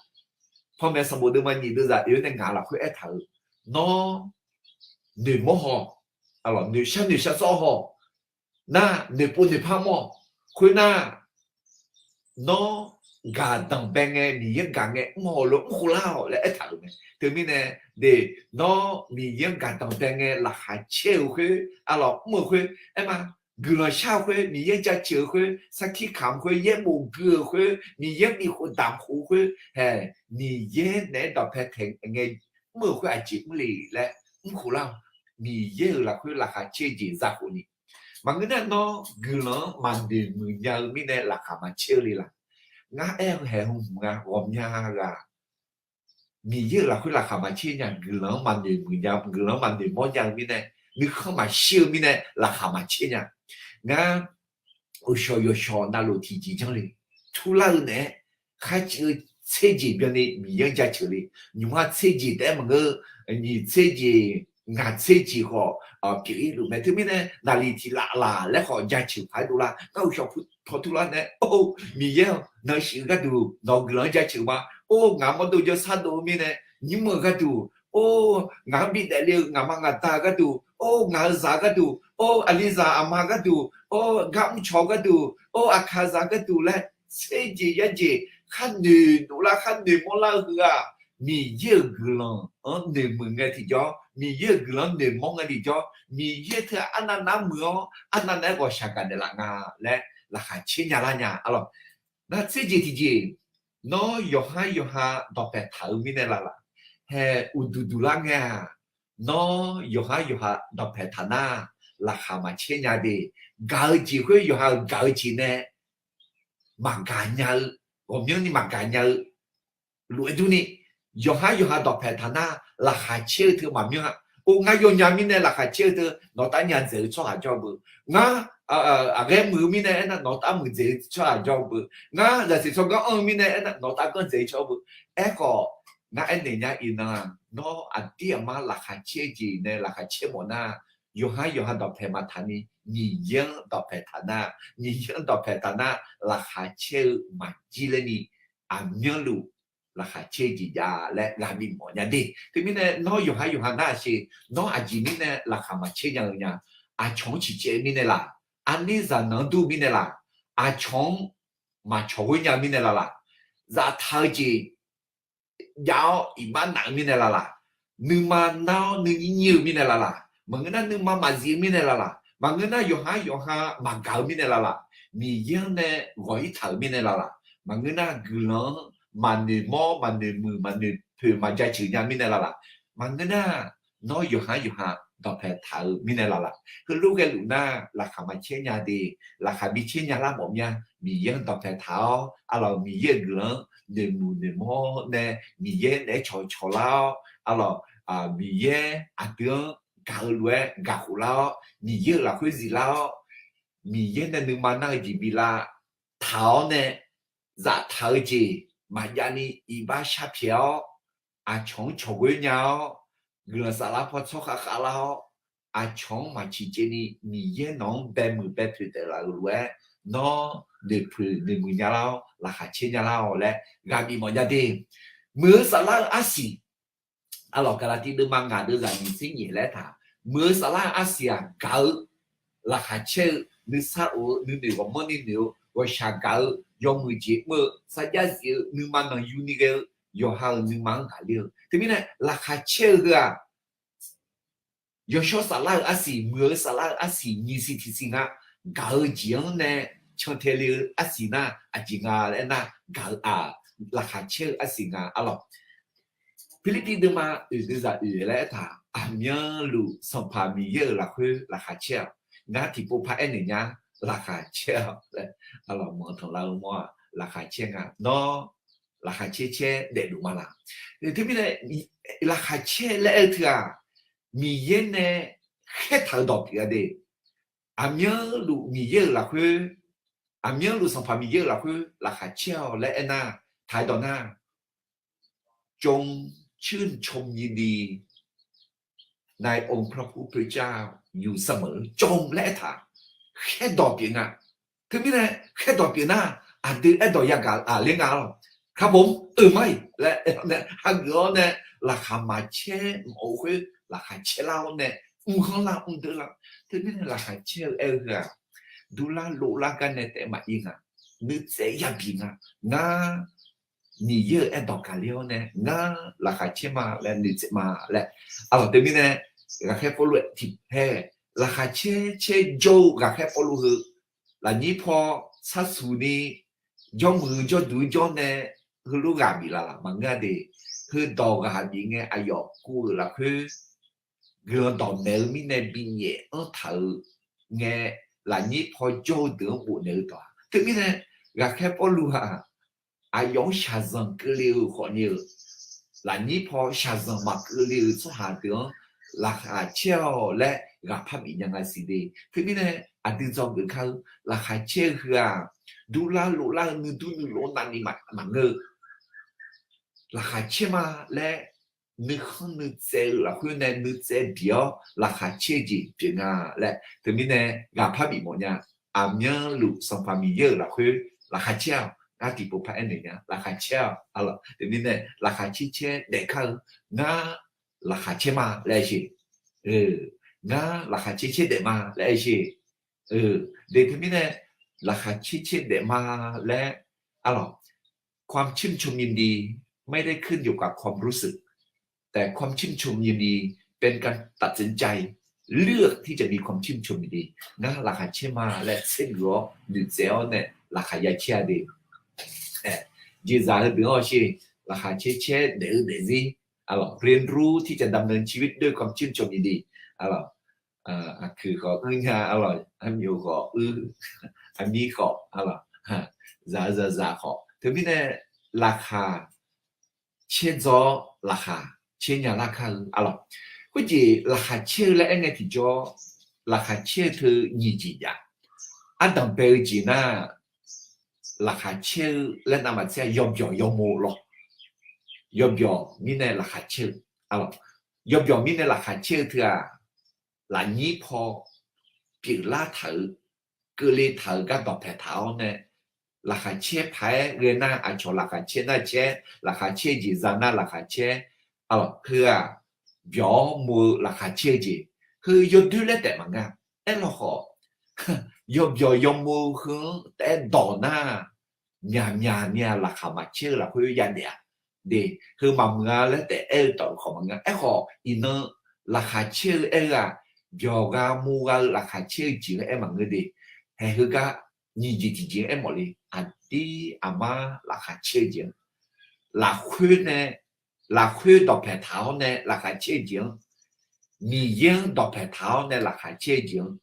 Panmaeq sanqbof deuvma nyiq deuvzaq oe-awr nae ngaq lafkhoer aertaq-euq, nawr noeqmawr haw, noeqshar noeqshar sawr haw, nar noeqpov noeqpar mawr-awq. Khoernar, nawr gaq danqbae ngae, Miqyaer-anr gaq ngae mr haw lof mr khoflar-awq laer aertaq-euq mae. Teumirnae, de, nawr Miqyaer-anr gaq danqbae ngae laqkhaq caer-euq khoer, arlawq mr-euq khoer aerma, guiqlanq shar-eu khoer, Miqyaer-anr jaceuq-eu khoer, sarkir kamq khoer, yaerbof gui-euq khoer, Miqyaer-anr bifkhof damq khof-eu khoer, hae, Miqyaer naeq-aer dawqpae taeq ngae mr-euq khoer aqjeq mr le laer mr khoflar-awq. Miqyaer-euq lafkhoer laqkhaq caer-eu jeq za khofni, maqngeur nar nawr guiqlanq-anr maqnoeq muiq nya-eu mirnae laqkhaq maqcaer-eu le laf. Ngar aer-eu haeq heu hmq nga, ghawqmya ghaq Miqyaer-euq lafkhoer laqkhaq maqcaer nya, guiqlanq-anr maqnoeq muiq nya, guiqlanq-anr maqnoeq mawr nya-eu mirnae, nuikhanr maqshir-eu mirnae laqkhaq maqcaer nya. Ngar uqshawq yawshawq navluf tiqjeq janr le, turlar-eu naeq-aer kharciv-eu tser jeq byanni Miqyaer-anr jaceuq le. Nymq-mr tser jeq taef-aer maqngeur, nyiq tser jeq, ngaq tser jeq khawf pyeuf-ir luf mae. Teumirnae naqliq tiq laf laf laer khawf jaceuq paq-aer dovlar. Ngar uqshawq pu tawq turlar nae, or, Miqyaer-awq, nawq-eu shif-eu gharduq nawq-eu guiqlanq-anr jaceuq ma. Or, ngaq mawrdov jawrsar dov-eu mirnae nymr-eu gharduq, or, ngaq-anr bidaef le-eu ngaqma ngaqda gharduq, or, ngaq-eu zaq gharduq, or, aqlizaq aqma gharduq, or, gar mrcawq gharduq, or, aqkaqzaq gharduq laer tser jeq yar jeq khar noeq dovlar khar noeq mawrlar-eu heu-aq, Miqyaer-euq guiqlanq-anr noeqmuiq ngae tiqjawr, Miqyaer-euq guiqlanq-anr noeqmawr ngae tiqjawr, Miqyaer teu arnav nar muiq-awr arnav nav-aer ghawqshaq gaqnaeq laf nga laer laqkhaq caer nya lar nya. Arlawq, nar tser jeq tiqjeq, nawr yawqhar yawqha dawqpaeq taq-eu mirnae laf laf, hae, uqduq duq lar ngae-aq, nawr yawqhar yawqha dawqpaeq taq nar, laqkhaq maqcaer nya de. Gaq-eu jeq khoer yawqha-euq gaq-eu jeq nae maqgaq nya-eu, ghawqmyanrni maqgaq nya-eu lof-aer durni, yawqhar yawqha dawqpaeq taq nar, laqkhaq caer-eu teu maqmyanr-a. Or, ngar yawnya mirnae laqkhaq caer-eu teu nawqtav nya dzaeq-eu tsawrhaq jawr-eu beu. Ngar aqghaer muiq-eu mirnae aernar, nawqtav muiqdzaeq-eu tsawrhaq jawr-eu beu. Ngar zaqsiq tsawrganr anr-eu mirnae aernar, nawqtav ganr dzaeq-eu tsawrhaq beu. Aerkhawf, ngar aernaeq nya iqnan-aq, nawr aqdir aqmar laqkhaq caer-eu jeq nae laqkhaq caer mawf nar, yawqhar yawqha dawqpaeq maqtaq ni, Miqyaer-anr dawqpaeq taq nar, Miqyaer-anr dawqpaeq taq nar, laqkhaq caer-eu maqjir laer ni, aqmyanluf laqkhaq caer-eu jeq jav laer ghaq bifmawf nya de. Teumirnae nawr yawqhar yawqha nar-aq sheq, nawr aqjeq mirnae laqkhaq maqcaer nya-eu nya, aqcawq-anr ciqcaev-eu mirnae laf, arnir zaqnanq-anr dur-eu mirnae laf, aqcawq-anr maqcawq ghoer nya-eu mirnae laf laf, zaftaq-eu jeq jav-awr iqbax naf-eu mirnae laf laf, nuima nar-awr nuinyir nyir-eu mirnae laf laf, maqngeur nar nuima maqzif-eu mirnae laf laf, maqngeur nar yawqhar yawqha maqgaq-eu mirnae laf laf, Miqyaer-anr nae ghawq-ir taq-euq mirnae laf laf, maqngeur nar guiqlanq-anr maqnoeq mawr maqnoeq muiq maqnoeq poeq maqjaceuq nya mirnae laf laf, maqngeur nar nawr yawqhar yawqha dawqpaeq taq-eu mirnae laf laf, heulof ghaeluf nar laqkhaq maqcaer nya de. Laqkhaq bi caer nya lar mawf mya, Miqyaer-anr dawqpaeq taq-awr, arlawq, Miqyaer-euq guiqlanq-anr noeqmuiq noeqmawr nae, Miqyaer naeq-aer cawqcawq lar-awr, arlawq, Miqyaer aqdui-anr gaq-eu lof-aer gaq khof lar-awr, Miqyaer-euq lafkhoer zif lar-awr, Miqyaer nae nuima nar-eu jeq bi lavtaq-awr nae, zaftaq-eu jeq maqjav ni iqbax sharpyaeq-awr, aqcawq-anr cawq ghoer nya-awr, guiqlanq saflar paw tsawrkhav khavlar-awr, aqcawq-anr maqciqcaev ni Miqyaer nawq-anr baemuiq bae poeq taef laf-euq lof-aer, nawr noeqpoeq noeqmuiq nya lar-awr laqkhaq caer nya lar-awq laer ghaq bifmawf nya de. Muiq-eu saflar-eu arsiq, arlawq, Gaqlaqtiv deuvma ngaq deuvzaq nyiq tser nyiq laer taq, muiq-eu saflar-eu arsiq-aq gaq-eu, laqkhaq caer-eu, nuisar of-eu, nuinoeq ghawqmanrni noeq-eu, ghawqshaq gaq-eu, yawmuiq jeq mr-eu, sarjax zif-eu, nuima nanqyuni ghae-eu, yawqha-euq nuima-anr gaqler-eu. Teumirnae laqkhaq caer-eu heu-aq, yawshawr saflar-eu arsiq, muiq-eu saflar-eu arsiq nyiq siq tiq siq nga. Gaq-eu jeq-anr nae cantae le-eu arsiq nar aqjeq nga laer nar, gaq-eu-aq, laqkhaq caer-eu arsiq nga, arlawq. Pirlirpiv deuvma oeq deuvzaq oeq laer aertaq, aqmyanluf Sanqpaq Miqyaer-euq lafkhoer laqkhaq caer-awq. Ngar tiqpov par aernaeq nya, laqkhaq caer-awq laer, arlawq, manq tanqlar-eu mawr-aq laqkhaq caer nga. Nawr laqkhaq caer caer daefluf ma laq? Teumirnae laqkhaq caer laer aer-eu teu-aq, Miqyaer nae khaertaq-euq dawq pyeuf-a de. Aqmyanluf Miqyaer-euq lafkhoer, aqmyanluf Sanqpaq Miqyaer-euq lafkhoer laqkhaq caer-awq laer aernar, taq-aer dawq nar, จงชื่นชมยินดีในองค์พระผู้เป็นเจ้าอยู่เสมอ จง laer aertaq, khaerdawq pyeuf nga. Teumirnae khaerdawq pyeuf nar, aqdui aerdawq yagaq ler nga lawq. ครับผม euq mar-iq laer aer-awr nae hageuf-awr nae, laqkhaq maqcaer mawf-eu khoer laqkhaq caer lar-awr nae, mrkhanr lar mrdeuv lar. Teumirnae laqkhaq caer-eu aer-eu heu-aq, durlar lovlar gar nae taef maqir nga. Nuitsaev yabi nga. Ngar Miqyaer-euq aerdawq gaqler-awr nae ngar laqkhaq caer ma laer nuitsaev ma laer. Aqlawq teumirnae ghaqkhaer Pawrluv tiqpaer laqkhaq caer caer jawr-eu ghaqkhaer Pawrluv heu, lafnyir paw sharsuq ni jawrmuiq jawrduq jawr nae heulof ghaq bif laf laf maqngeur-a de. Heudawq ghaq bif ngae aqyawf guv-euq lafkhoer guiqlanq dawqmaeq-eu mirnae binyaef anr taq-eu ngae, lafnyir paw jawr-eu deuq-anr bofnaeq-eu dawq-aq. Teumirnae ghaqkhaer Pawrluv-aq, aqyawf-anr shaqzanq keuvle-euq khawfni-euq, lafnyir paw shaqzanq maqkeuvle-euq tsawrhaq deuq-anr laqkhaq caer-awq laer ghaqpar bif nya nga siq de. Teumirnae aqdui dzawgeuf kar-eu laqkhaq caer-eu heu-aq, durlar lovlar-eu nuidur nuilof navni maqngeur-eu laqkhaq caer ma laer nuikhanr nuitsaev-eu lafkhoer nae nuitsaev bif-awr laqkhaq caer-eu jeq pyeuf nga laer teumirnae ghaqpar bif mawf nya. Aqmyanluf Sanqpaq Miqyaer-euq lafkhoer laqkhaq caer-awq. Ngar tiqpov par aernaeq nya, laqkhaq caer-awq. Aqlawq teumirnae laqkhaq caer caer daef kar-eu, ngar laqkhaq caer ma laer aer sher. Ngar laqkhaq caer caer daef ma laer aer sher. De teumirnae laqkhaq caer caer daef ma laer, aqlawq ความชื่นชมยินดี ไม่ได้ขึ้นอยู่กับความรู้สึก แต่ความชื่นชมยินดี เป็นการตัดสินใจ เลือกที่จะมีความชื่นชมยินดี Ngar laqkhaq caer ma laer tsergeuf-awr noeqtsaev-awr nae laqkhaq ya caer-a de. Jeqzaq heudeuq-anr hawsher, laqkhaq caer caer daef-eu daefzir, aqlawq เรียนรู้ที่จะดำเนินชีวิตด้วยความชื่นชมยินดี aqlawq, aqkuiq khawf uir nya, aqlawq, armyof khawf uir, aqmir khawf, aqlawq, zaq-eu zaqzaq khawf. Teumirnae laqkhaq caer dzaw-awr laqkhaq caer nya lar kar-eu, aqlawq. Khoerjeq laqkhaq caer-eu laer aer ngae tiqjawr, laqkhaq caer-eu teu nyiq jeq jav. Ardanq bae-eu jeq nar, laqkhaq caer-eu laer navmaqtser-a yawbyawq yawmuiq lawq. Yawbyawq mirnae laqkhaq caer-eu, aqlawq, yawbyawq mirnae laqkhaq caer-eu teu-aq, lafnyir paw pyeuflar taq-euq, keuvle taq-euq gar dawqpae taq-awr nae, laqkhaq caer paq-aer ghae nar aqcawq laqkhaq caer nar caer, laqkhaq caer jeq za nar laqkhaq caer, aqlawq, heu-aq, byawq-awr muv-eu laqkhaq caer-eu jeq, heu yawdoer laer taef maqngeur. Aerlawkhawf, yawbyawq yawmuiq heu-anr taef-aer dawq nar, myaqmyaq ni-aq laqkhaq maqcaer-eu lafkhoer yadaef-a de. Heu maqmuiq-a laer taef aer-eu tawf khawf maqngeur. Aerkhawf iqnan laqkhaq caer-eu aer-eu-aq, byawq gha muv gha-eu laqkhaq caer-eu jeq-anr aer maqngeur de. Haeq heugar nyiq jeq tiqjeq-anr aermawf le. Aqdir aqmar laqkhaq caer-eu jeq-anr, lafkhoer nae, lafkhoer dawqpae taq-awr nae laqkhaq caer-eu jeq-anr, Miqyaer-anr dawqpae taq-awr nae laqkhaq caer-eu jeq-anr,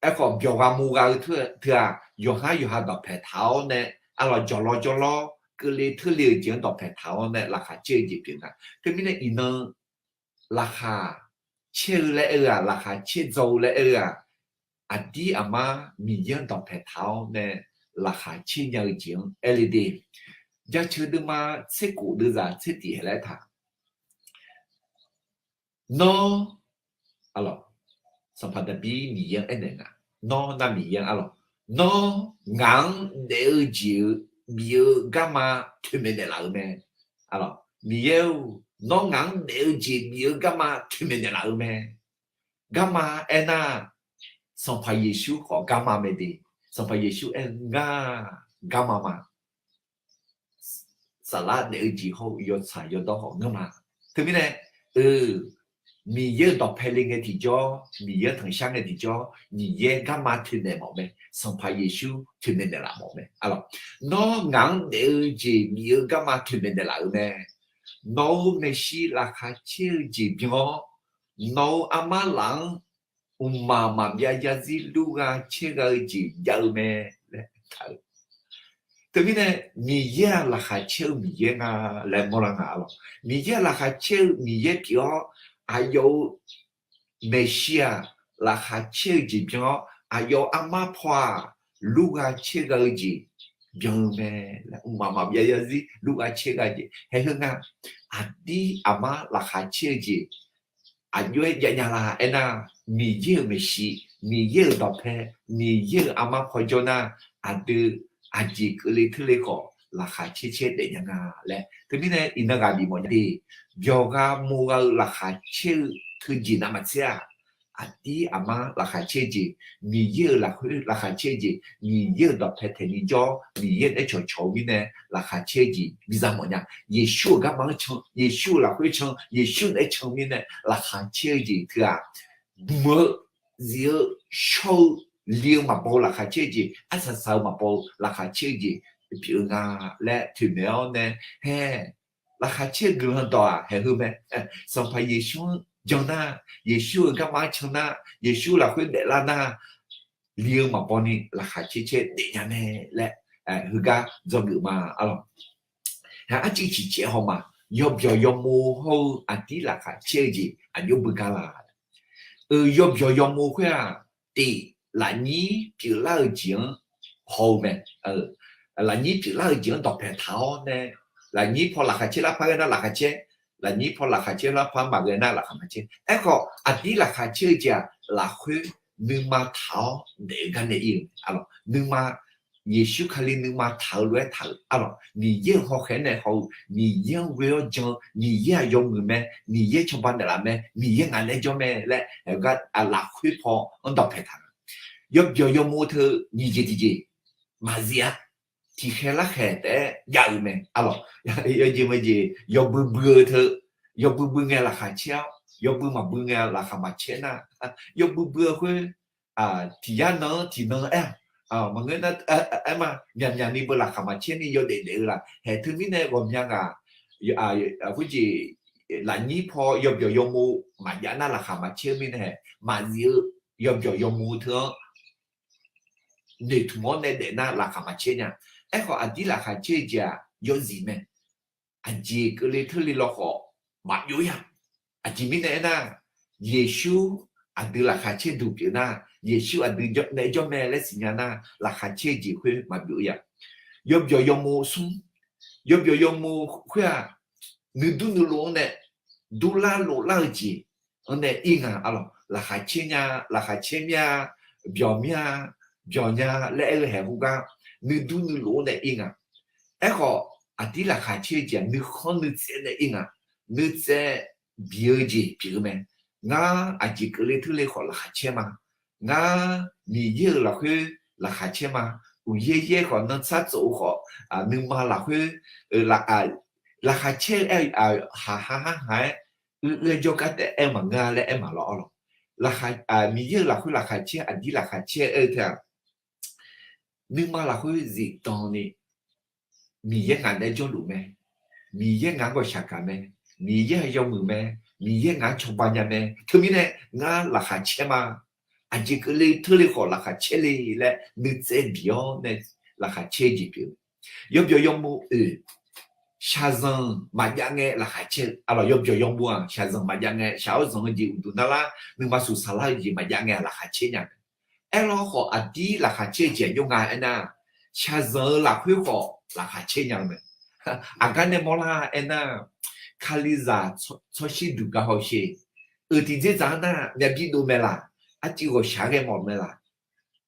aerkhawf byawq gha muv gha-eu teu-aq, yawqhar yawqha dawqpae taq-awr nae, aqlawq, jawqlawr jawrlawr keuvle teurle-eu jeq-anr dawqpae taq-awr nae laqkhaq caer-eu jeq pyeuf nga. Teumirnae iqnan laqkhaq caer-eu laer aer-eu-aq, laqkhaq caer dzaw-eu laer aer-eu-aq, aqdir aqmar Miqyaer-anr dawqpae taq-awr nae laqkhaq caer nya-eu jeq-anr aer le de. Jaceuq deuvma tser khof deuvzaq tser tiq haeq laer taq Nawr, aqlawq, Sanqpaq Daqbir Miqyaer-anr aernaeq nga, nawr nar Miqyaer-anr, aqlawq, nawr ngaq-anr daef-eu jeq-eu bif-eu garma toeqmaeq naeqlaf-eu mae. Aqlawq, Miqyaer-or, nawr ngaq-anr daef-eu jeq bif-eu garma toeqmaeq naeqlaf-eu mae. Garma aernar, Sanqpaq Yeqsur khawf garma mae de. Sanqpaq Yeqsur aer-eu ngar garma ma. Saflar daef-eu jeq hawr-eu yawtsaq yawdawr khawf ngeurma. Teumirnae, eu, Miqyaer-eu dawqpae le ngae tiqjawr, Miqyaer-anr tanqshar ngae tiqjawr, Miqyaer garma toeqmaeq mawf mae. Sanqpaq Yeqsur toeqmaeq naeqlaf mawf mae. Aqlawq, nawr ngaq-anr daef-eu jeq bif-eu garma toeqmaeq naeqlaf-eu mae. Nawq-eu maeqshi laqkhaq caer-eu jeq byan-awr, nawq-eu armar laf-anr mqmaq maqbyav yarzir lur gha caer gha-eu jeq jav-eu mae laer taq-eu. Teumirnae, Miqyaer-aq laqkhaq caer-eu Miqyaer nga laer mawrlar nga, aqlawq. Miqyaer-aq laqkhaq caer-eu Miqyaer pyeuf-awr, aqyawf-euq maeqshi-aq, laqkhaq caer-eu jeq byan-awr, aqyawf armar paw-aq, lurgha caer gha-eu jeq byan-eu mae laer, mqmaq maqbyav zarzir lurgha caer gha-eu jeq haeq heu nga. Aqdir aqmar laqkhaq caer-eu jeq aqjox-aer jav nya la aernar, Miqyaer-euq maeqshi, Miqyaer-euq dawqpae, Miqyaer-euq armar paw jawr nar, aqdui aqjeq keuvle teurle khawf laqkhaq caer caer daef nya nga laer. Teumirnae iqnan ghaq bifmawf nya de, byawq gha mo gha-eu laqkhaq caer-eu teujeq navmaqtser-aq, aqdir aqmar laqkhaq caer-eu jeq, Miqyaer-euq lafkhoer laqkhaq caer-eu jeq, Miqyaer-euq dawqpae taeqni jawr-awr Miqyaer naeq-aer cawqcawq-eu mirnae laqkhaq caer-eu jeq biza mawf nya. Yeqsur-euq garma-anr can, Yeqsur-euq lafkhoer can, Yeqsur naeq-aer can-eu mirnae laqkhaq caer-eu jeq teu-aq, mq-eu, zif-eu, shawr-eu, li-eu maqbaw-eu laqkhaq caer-eu jeq, arsaq saq-eu maqbaw-eu laqkhaq caer-eu jeq pyeuf-eu nga laer toeqmaeq-awr nae, hae, laqkhaq caer-eu guiqlanq dawq-aq haeq heu mae. Sanqpaq Yeqsur-anr jan nar, Yeqsur-euq garma-anr can nar, Yeqsur lafkhoer daeflar nar, li-eu maqbaw ni laqkhaq caer caer daef nya mae laer, heugar dzawgeuf ma arlawq. Hae, arcuiv ciqcaev haw ma, yawbyawq yawmov hawr-eu aqdir laqkhaq caer-eu jeq aqjox beugar la? Euq, yawbyawq yawmov khoer-aq, tif lafnyir pyeuflar-eu jeq-anr haw-eu mae. Lafnyir pyeuflar-eu jeq-anr dawqpae taq-awr nae, lafnyir paw laqkhaq caer lar par ghae nar laqkhaq caer, lafnyir paw laqkhaq caer lar par maqghae nar laqkhaq maqcaer. Aerkhawf, aqdir laqkhaq caer-eu jeq-aq, lafkhoer nuima taq-awr daef-eu gar nae ir-eu, nuima, Yeqsur Kali nuima taq-eu lof-aer taq-euq arlawq, Miqyaer-euq hawkhaeq-aer nae haw-eu, Miqyaer-anr ghoe-awr jan-eu, Miqyaer-aq yawmuiq mae, Miqyaer cawba naeqlaf mae, Miqyaer ngaq naeq-aer jawr mae laer, gar lafkhoer paw-anr dawqpae taq-eu. Yawbyawq yawmov teu nyiq jeq tiqjeq maqzif-a. Tiqkhaeq larkhaeq taef-aer jav-euq mae arlawq. Yawjeq maejeq yawbui bui-eu teu, yawbui bui ngae laqkhaq caer-awr, yawbui maqbui ngae laqkhaq maqcaer nar, yawbui bui-eu khoer, tiq yar nan-anr tiq nan aer-aq, maqngeur nar, aer ma, myaqmyaq ni beu laqkhaq maqcaer ni yawdaef daef-eu laf. Haeq teumirnae ghawqmya ghaq, khoerjeq, lafnyir paw yawbyawq yawmov maqjav nar laqkhaq maqcaer-eu mirnae, maqzif-eu yawbyawq yawmov teu-anr noeqtmq-awr nae daef nar laqkhaq maqcaer nya. Aerkhawf, aqdir laqkhaq caer-eu jeq-aq, yawzif mae. Aqjeq keuvle teurle lawkhawf maqbyov-ir-a. Aqjeq mirnae aernar, Yeqsur aqdui laqkhaq caer duq pyeuf nar, Yeqsur aqdui nae jawr mae laer siqnya nar, laqkhaq caer-eu jeq khoer maqbyov-ir-a. Yawbyawq yawmov smr, yawbyawq yawmov khoer-aq, nuidur nuilov-anr nae durlar loflar-eu jeq-anr nae ir nga arlawq. Laqkhaq caer nya, laqkhaq caer mir-a, byawq mir-a, byawq nya laer aer-eu haeq khoergar, nuidur nuilov-anr nae ir nga. Aerkhawf, aqdir laqkhaq caer-eu jeq-aq, nuikhanr nuitsaev nae ir nga. Nuitsaev bi-eu jeq pyeuf-eu mae. Ngar aqjeq keuvle teurle khawf laqkhaq caer ma. Ngar Miqyaer-euq lafkhoer laqkhaq caer ma. Uqyaer yaer khawf, nantsar tsof-eu khawf, nuima lafkhoer, laqkhaq caer-eu aer, haqha harhaq-aer, uir uir-aer jawrgar taef aer maqngeur-a laer aer maqlawr arlawq. Miqyaer-euq lafkhoer laqkhaq caer, aqdir laqkhaq caer aer-eu teu-aq, nuima lafkhoer zifdan ni, Miqyaer ngaq nae jawrluf mae, Miqyaer ngaq-anr ghawqshaq gaq mae, Miqyaer-aq yawmuiq mae, Miqyaer ngaq-anr cawba nya mae, teumirnae ngar laqkhaq caer ma. Aqjeq keuvle teurle khawf laqkhaq caer le laer nuitsaev bi-awr nae laqkhaq caer-eu jeq pyeuf. Yawbyawq yawmov oeq, shaqzanq maqjav ngae laqkhaq caer-eu arlawq. Yawbyawq yawmov-aq shaqzanq maqjav ngae, shaq-awr zanq-eu jeq uqduq narlar, nuima suqsaq lar-eu jeq maqjav ngae laqkhaq caer nya. Aerlawkhawf, aqdir laqkhaq caer-eu jeq aqjox nga aernar, shaqzanq-eu lafkhoer khawf laqkhaq caer nya-eu mae. Aqgar nae mawrlar aernar, Kalizaq tsawrshir duq gar hawsher. Euq tiqdzer dzaq-anr nar myavbi dov mae laq, arcuiv ghawqshaq ghae mawf mae laq,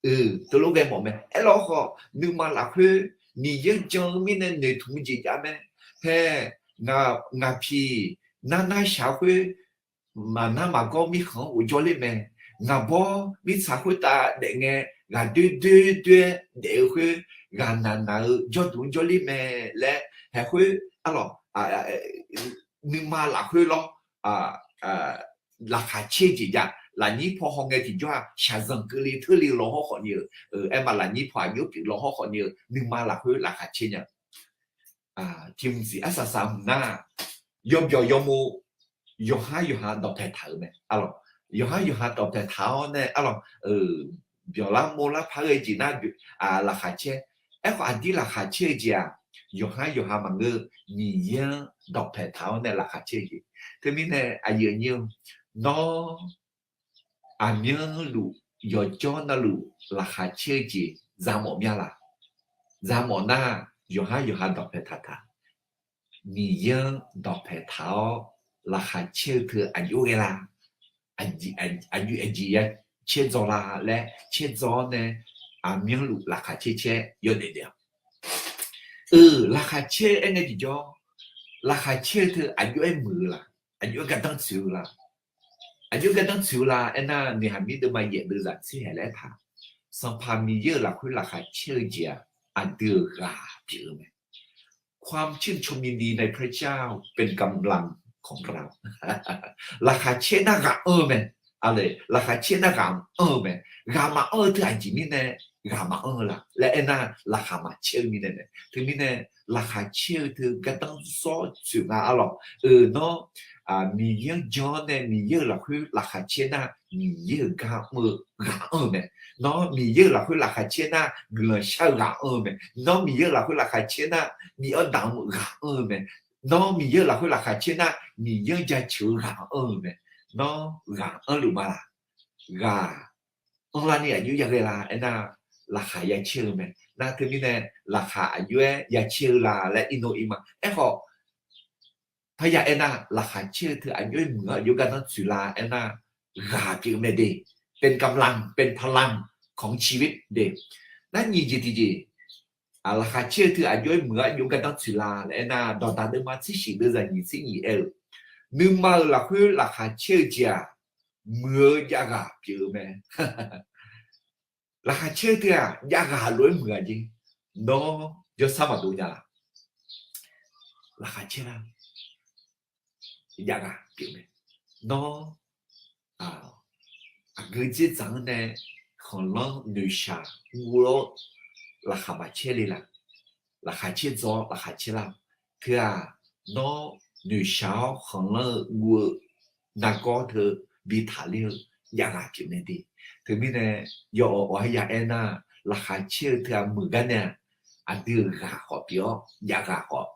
euq teulof ghae mawf mae. Aerlawkhawf, nuima lafkhoer Miqyaer jan-eu mirnae noeqtmq-eu jeq jav mae. Hae, ngaq piq narnar shaq khoer maqnar maqgawr mirkhanq-anr ghofjawr ler mae. Ngaqbawr mirtsaq khoertav daef ngae, ghaqdoer doer doer-aer daef-eu khoer, ghaqnaq naq-eu jawrduq-anr jawrler mae laer, haeq khoer arlawq, nuima lafkhoer lawr, laqkhaq caer jeq jav. Lafnyir paw hawngae tiqjawr-aq, shaqzanq keuvle teurle-eu law hawr khawf ni-euq, aer ma, lafnyir paw aqjox pyeuf law hawr khawf ni-euq, nuima lafkhoer laqkhaq caer nya. Tiqmqsiq arsaq saq hmq nar, yawbyawq yawmov yawqhar yawqha dawqpae taq-euq mae arlawq. Yawqhar yawqha dawqpae taq-awr nae arlawq, byawq lar mov lar par ghae jeq nar, laqkhaq caer. Aerkhawf, aqdir laqkhaq caer-eu jeq-aq, yawqhar yawqha maqngeur-eu, Miqyaer-anr dawqpae taq-awr nae laqkhaq caer-eu jeq. Teumirnae aqyuif aqnyir-eu, nawr aqmyanluf yawqjawr navluf laqkhaq caer-eu jeq zamawf mya laq? Zamawf nar, yawqhar yawqha dawqpae taqtaq, Miqyaer-anr dawqpae taq-awr laqkhaq caer-eu teu aqjox ghae la? Aqjeq, aqjeq ya caer dzaw la laer caer dzaw-awr nae, aqmyanluf laqkhaq caer caer yawdaef daef-awq. Eu, laqkhaq caer aer ngae tiqjawr, laqkhaq caer-eu teu aqjox-aer muiq-eu la? Aqjox-aer gardanr tsoeq-eu la? Aqjox-aer gardanr tsoeq-eu la aernar, Nuihaq mir deuvma yaef deuvzaq tser haeq laer aertaq, Sanqpaq Miqyaer-euq lafkhoer laqkhaq caer-eu jeq-aq, aqdui-euq ghaq pyeuf-eu mae. ความชื่นชมยินดีในพระเจ้าเป็นกำลังของเรา Laqkhaq caer nar ghaq anr-eu mae. Laqkhaq caer nar ghaq anr-eu mae. Ghaq maqanr-eu teu aqjeq mirnae ghaq maqanr-eu la laer aernar, laqkhaq maqcaer-eu mirnae mae. Teumirnae laqkhaq caer-eu teu gardanr zawr tsoeq nga arlawq. Eu, nawr Miqyaer-anr jan-awr nae Miqyaer-euq lafkhoer laqkhaq caer nar, Miqyaer-euq gar mr-eu ghaq anr-eu mae. Nawr Miqyaer-euq lafkhoer laqkhaq caer nar, guiqlanq shar-eu ghaq anr-eu mae. Nawr Miqyaer-euq lafkhoer laqkhaq caer nar, bif-awr damq-eu ghaq anr-eu mae. Nawr Miqyaer-euq lafkhoer laqkhaq caer nar, Miqyaer-anr jaceuq-eu ghaq anr-eu mae. Nawr ghaq anrluf ma laq? Ghaq anrlar ni aqjox yaghae la aernar, laqkhaq ya caer-eu mae. Nar teumirnae laqkhaq aqjox-aer ya caer-eu la laer irnov ir ma. Aerkhawf, parya aernar, laqkhaq caer-eu teu aqjox-aer muiq-awr aqjox gardanr tsoeq la aernar, ghaq pyeuf mae de. เป็นกำลัง เป็นพลังของชีวิต de. Nar nyiq jeq tiqjeq, laqkhaq caer-eu teu aqjox-aer muiq-awr aqjox gardanr tsoeq la laer aernar, Dawqdaq deuvma tser shif deuvzaq nyiq tser nyiq aer-eu, nuima-euq lafkhoer laqkhaq caer-eu jeq-aq, muiq-eu javghaq pyeuf-eu mae. Laqkhaq caer-eu teu-aq javghaq lof-aer muiq-a jeq. Nawr jawrsar maqdov nya laq? Laqkhaq caer nar javghaq pyeuf mae. Nawr aqgeu dzerdzaq-anr nae khanqlanr noeqshaq guv-awr laqkhaq maqcaer le laq? Laqkhaq caer dzaw-awr laqkhaq caer lar-eu teu-aq, nawr noeqshaq-awr khanqlanr-eu guv-eu nargawr teu bi taqler-eu javghaq pyeuf mae de. Teumirnae yawawq awq-aer ya aernar, laqkhaq caer-eu teu-aq muiq gar nae-aq, aqdui-euq ghaq khawf pyeuf-awr javghaq khawf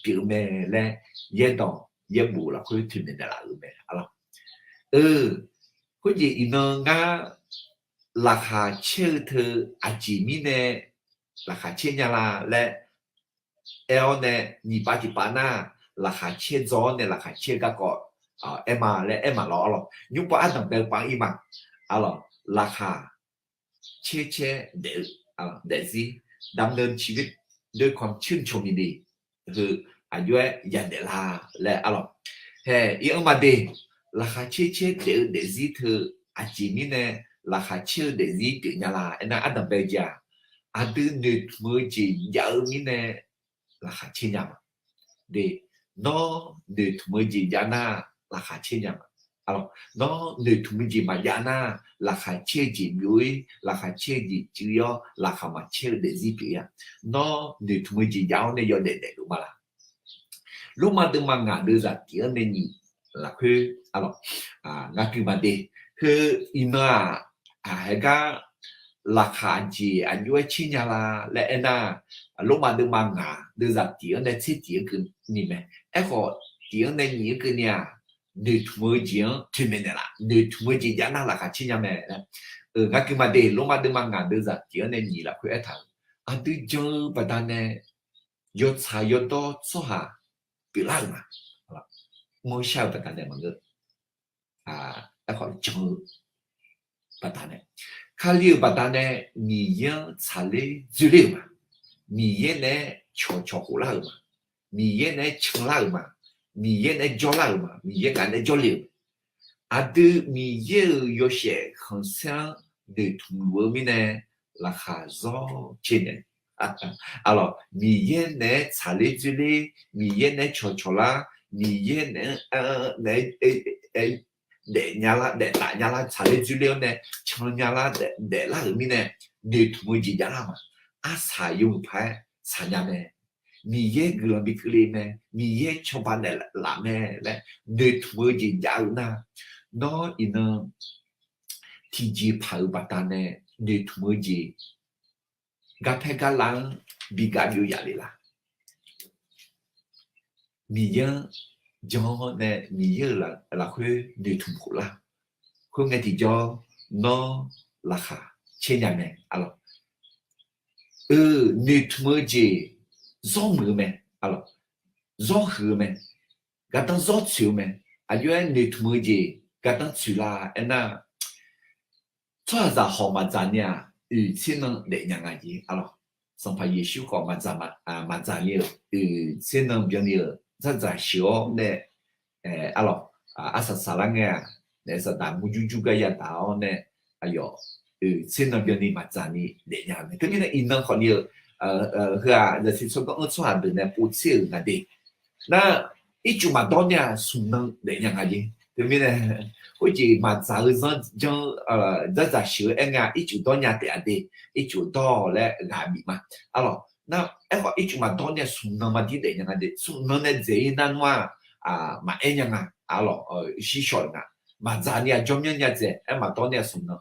pyeuf mae laer yaerdawq yaerbof lafkhoer toeqnaeq naeqlaf-euq mae. Eu, khoerjeq iqnan ngar laqkhaq caer-eu teu aqjeq mirnae laqkhaq caer nya la laer aer-awr nae, nyiq pav tiq pav nar, laqkhaq caer dzaw-awr nae laqkhaq caer-eu garkawv aer ma laer aer ma lawr arlawq. Nymrpav ardanq bae-eu pav ir ma arlawq. Laqkhaq caer caer daef-eu daefzir, ดำเนินชีวิตด้วยความชื่นชมยินดี heu aqjox-aer yadaef la laer arlawq. Hae, iq-anr ma de, laqkhaq caer caer daef-eu daefzir teu aqjeq mirnae laqkhaq caer-eu daefzir pyeuf nya la aernar, ardanq bae-eu jeq-aq, aqdui noeqtmq-eu jeq jav-eu mirnae laqkhaq caer nya ma de. Nawr noeqtmq-eu jeq jav nar, laqkhaq caer nya ma. Nawr noeqtmq-eu jeq maqjav nar, laqkhaq caer-eu jeq byov-ir, laqkhaq caer-eu jeq cuiv-ir-awr, laqkhaq maqcaer-eu daefzir pyeuf-ir-a. Nawr noeqtmq-eu jeq jav-awr nae yawdaef daefluf ma laq? Lormav deuvma ngaq deuvzaq tif-anr nae nyiq lafkhoer arlawq, ngar gui ma de. Heu iqnan-aq, haegar laqkhaq jeq aqjox-aer caer nya la laer aernar, Lormav deuvma ngaq deuvzaq tif-anr nae tser tif-anr keuvni mae. Aerkhawf, tif-anr nae nyiq-anr keuvni-aq, noeqtmq-eu jeq-anr toeqmaeq naeqlaf, noeqtmq-eu jeq jav nar laqkhaq caer nya mae laer. Ngar gui ma de, Lormav deuvma ngaq deuvzaq tif-anr nae nyiq lafkhoer aertaq-euq, aqdui jan-eu baqdanae yawtsaq yawdawr tsawrhaq pyeuflar-euq ma. Mawrshar-eu baqdanae maqngeur. Aerkhawf jan-eu baqdanae, Kali-euq baqdanae Miqyaer-anr tsaqler dzoerler-euq ma. Miqyaer naeq-aer cawqcawq khoflar-euq ma. Miqyaer naeq-aer canlar-euq ma. Miqyaer naeq-aer jawrlar-euq ma. Miqyaer ngaq naeq-aer jawrle-euq. Aqdui Miqyaer-euq yawshaef khanqsaer-anr noeqtmq luf-eu mirnae, laqkhaq zawr caer naeq. Arlawq, Miqyaer naeq-aer tsaqler dzoerler, Miqyaer naeq-aer cawqcawq lar, Miqyaer naeq-aer, naeq-aer daef nya lar, daeftaf nya lar, tsaqler dzoerler-awr nae can nya lar, daeflar-euq mirnae, noeqtmq-eu jeq javlar ma. Arsaq yawmuiq paq-aer saqnya mae. Miqyaer guiqlanq bi keuvle mae. Miqyaer cawba naeqlaf mae laer noeqtmq-eu jeq jav-eu nar, nawr iqnan tiqjeqpaq-euq baqdanae noeqtmq-eu jeq garpaer garlav-anr bi gav byov yaf le la? Miqyaer-anr jan-awr nae Miqyaer-euq lafkhoer noeqtmq khoflar. Khoerngae tiqjawr nawr laqkhaq caer nya mae, aqlawq. Noeqtmq-eu jeq zawr muiq-eu mae, aqlawq. Zawr huiq-eu mae. Gardanr zawr tsoeq-eu mae. Aqjox-aer noeqtmq-eu jeq gardanr tsoeq la aernar, tsawrhaqzaq hawq maqdzaq ni-aq, oeq tser nan daef nya nga jeq, aqlawq. Sanqpaq Yeqsur khawf maqdzaq ni-euq oeq tser nan byanni-euq dzardzaq sheuq-awr nae, aqlawq, arsaq saqlar ngae-aq, naef saqdaq murjur jur gar yadaq-awr nae, aqyawf oeq tser nan byanni maqdzaq ni daef nya-eu mae. Teumirnae iqnan khawf ni-eu heu-aq, zaqsiq tsawrganr-anr tsawrhaq deuq nae povtser-euq ngaq de. Nar, ircuf maqdawr nya-aq, smq nan daef nya nga jeq. Teumirnae khoerjeq maqdzaq-eu zanr janr-eu dzardzaq sheuq-eu aer ngae-aq, ircuf dawr nya taef-a de. Ircuf dawr-awq laer ghaq bif ma. Aqlawq, nar, aerkhawf ircuf maqdawr nya smq nan maqdir daef nya nga de. Smq nan nae dzaeq-ir nar nmr-aq, maqaer nya nga. Aqlawq, shir shawq-eu nga. Maqdzaq ni-aq jawrmyanr nya dzaeq, aer maqdawr ni-aq smq nan.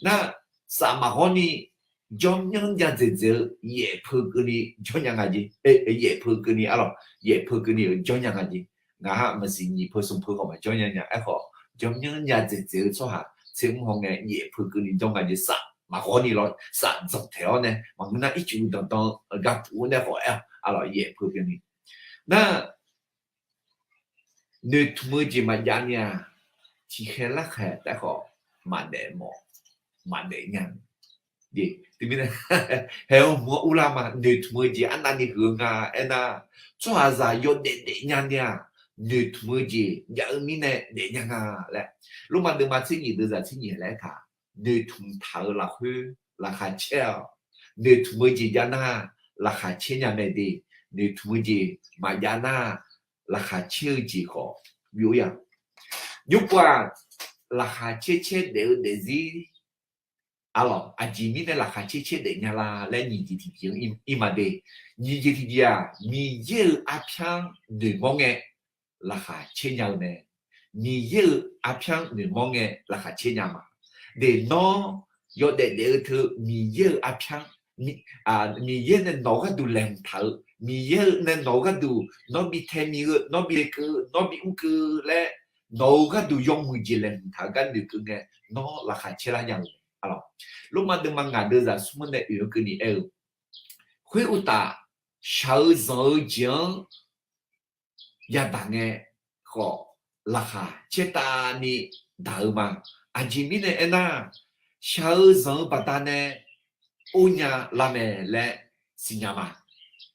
Nar, saf maqghawr ni jawrmyanr nya dzaeq dzaeq-eu yaef peu keuvni jawr nya nga jeq. Yaef peu keuvni, aqlawq, yaef peu keuvni-eu jawr nya nga jeq. Ngaq-aq maqsiq nyiq peu smq peu khawf maqjawr nya nya. Aerkhawf jawrmyanr nya dzaeq dzaeq-eu tsawrhaq tser mr haw ngae yaef peu keuvni jawr nga jeq. Saf maqghawr ni lawr, saf dzanq taeq-awr nae maqngeur nar ircuf danqdan-eu garpuf-anr nae khawf aer-awq, aqlawq, yaef peu keuvni. Nar, noeqtmq-eu jeq maqjav ni-aq, tiqkhaeq larkhaeq taef khawf maqdaef mawf, maqdaef nya. Teumirnae, haeq-eu hmq-anr urlar ma. Noeqtmq-eu jeq arnavni huiq-eu nga aernar, tsawrhaqzaq yawdaef daef nya ni-aq, noeqtmq-eu jeq jav-eu mirnae daef nya nga laer. Lormav deuvma tser nyiq deuvzaq tser nyiq laer aertaq, noeqtmq taq-eu lafkhoer laqkhaq caer-awq. Noeqtmq-eu jeq jav nar, laqkhaq caer nya mae de. Noeqtmq-eu jeq maqjav nar, laqkhaq caer-eu jeq khawf byov-ir-a. Nymrpov-aq, laqkhaq caer caer daef-eu daefzir, aqlawq, aqjeq mirnae laqkhaq caer caer daef nya la laer nyiq jeq tiqjeq-anr ir ma de. Nyiq jeq tiqjeq-aq, Miqyaer-euq arpyar noeqmawr ngae laqkhaq caer nya-eu mae. Miqyaer-euq arpyar noeqmawr ngae laqkhaq caer nya ma. De, nawr yawdaef daef-eu teu Miqyaer-euq arpyar, Miqyaer nae nawq-eu gharduq laeqhmq taq-eu, Miqyaer-eu nae nawq-eu gharduq nawr bi tae mi-eu, nawr bi keuv-eu, nawr bi mr keuv-eu laer, nawq-eu gharduq yawmuiq jeq laeqhmq taq-eu gar noeqkeuv ngae, nawr laqkhaq caer lar nya-eu. Lormav deuvma ngaq deuvzaq smr-anr nae oeq-eu keuvni aer-eu, khoeruqtaf, shaq-eu zanq-eu jeq-anr yadaq ngae khawf, laqkhaq caertavni daq-eu ma. Aqjeq mirnae aernar, shaq-eu zanq-eu baqdanae or nya lar mae laer siqnya ma.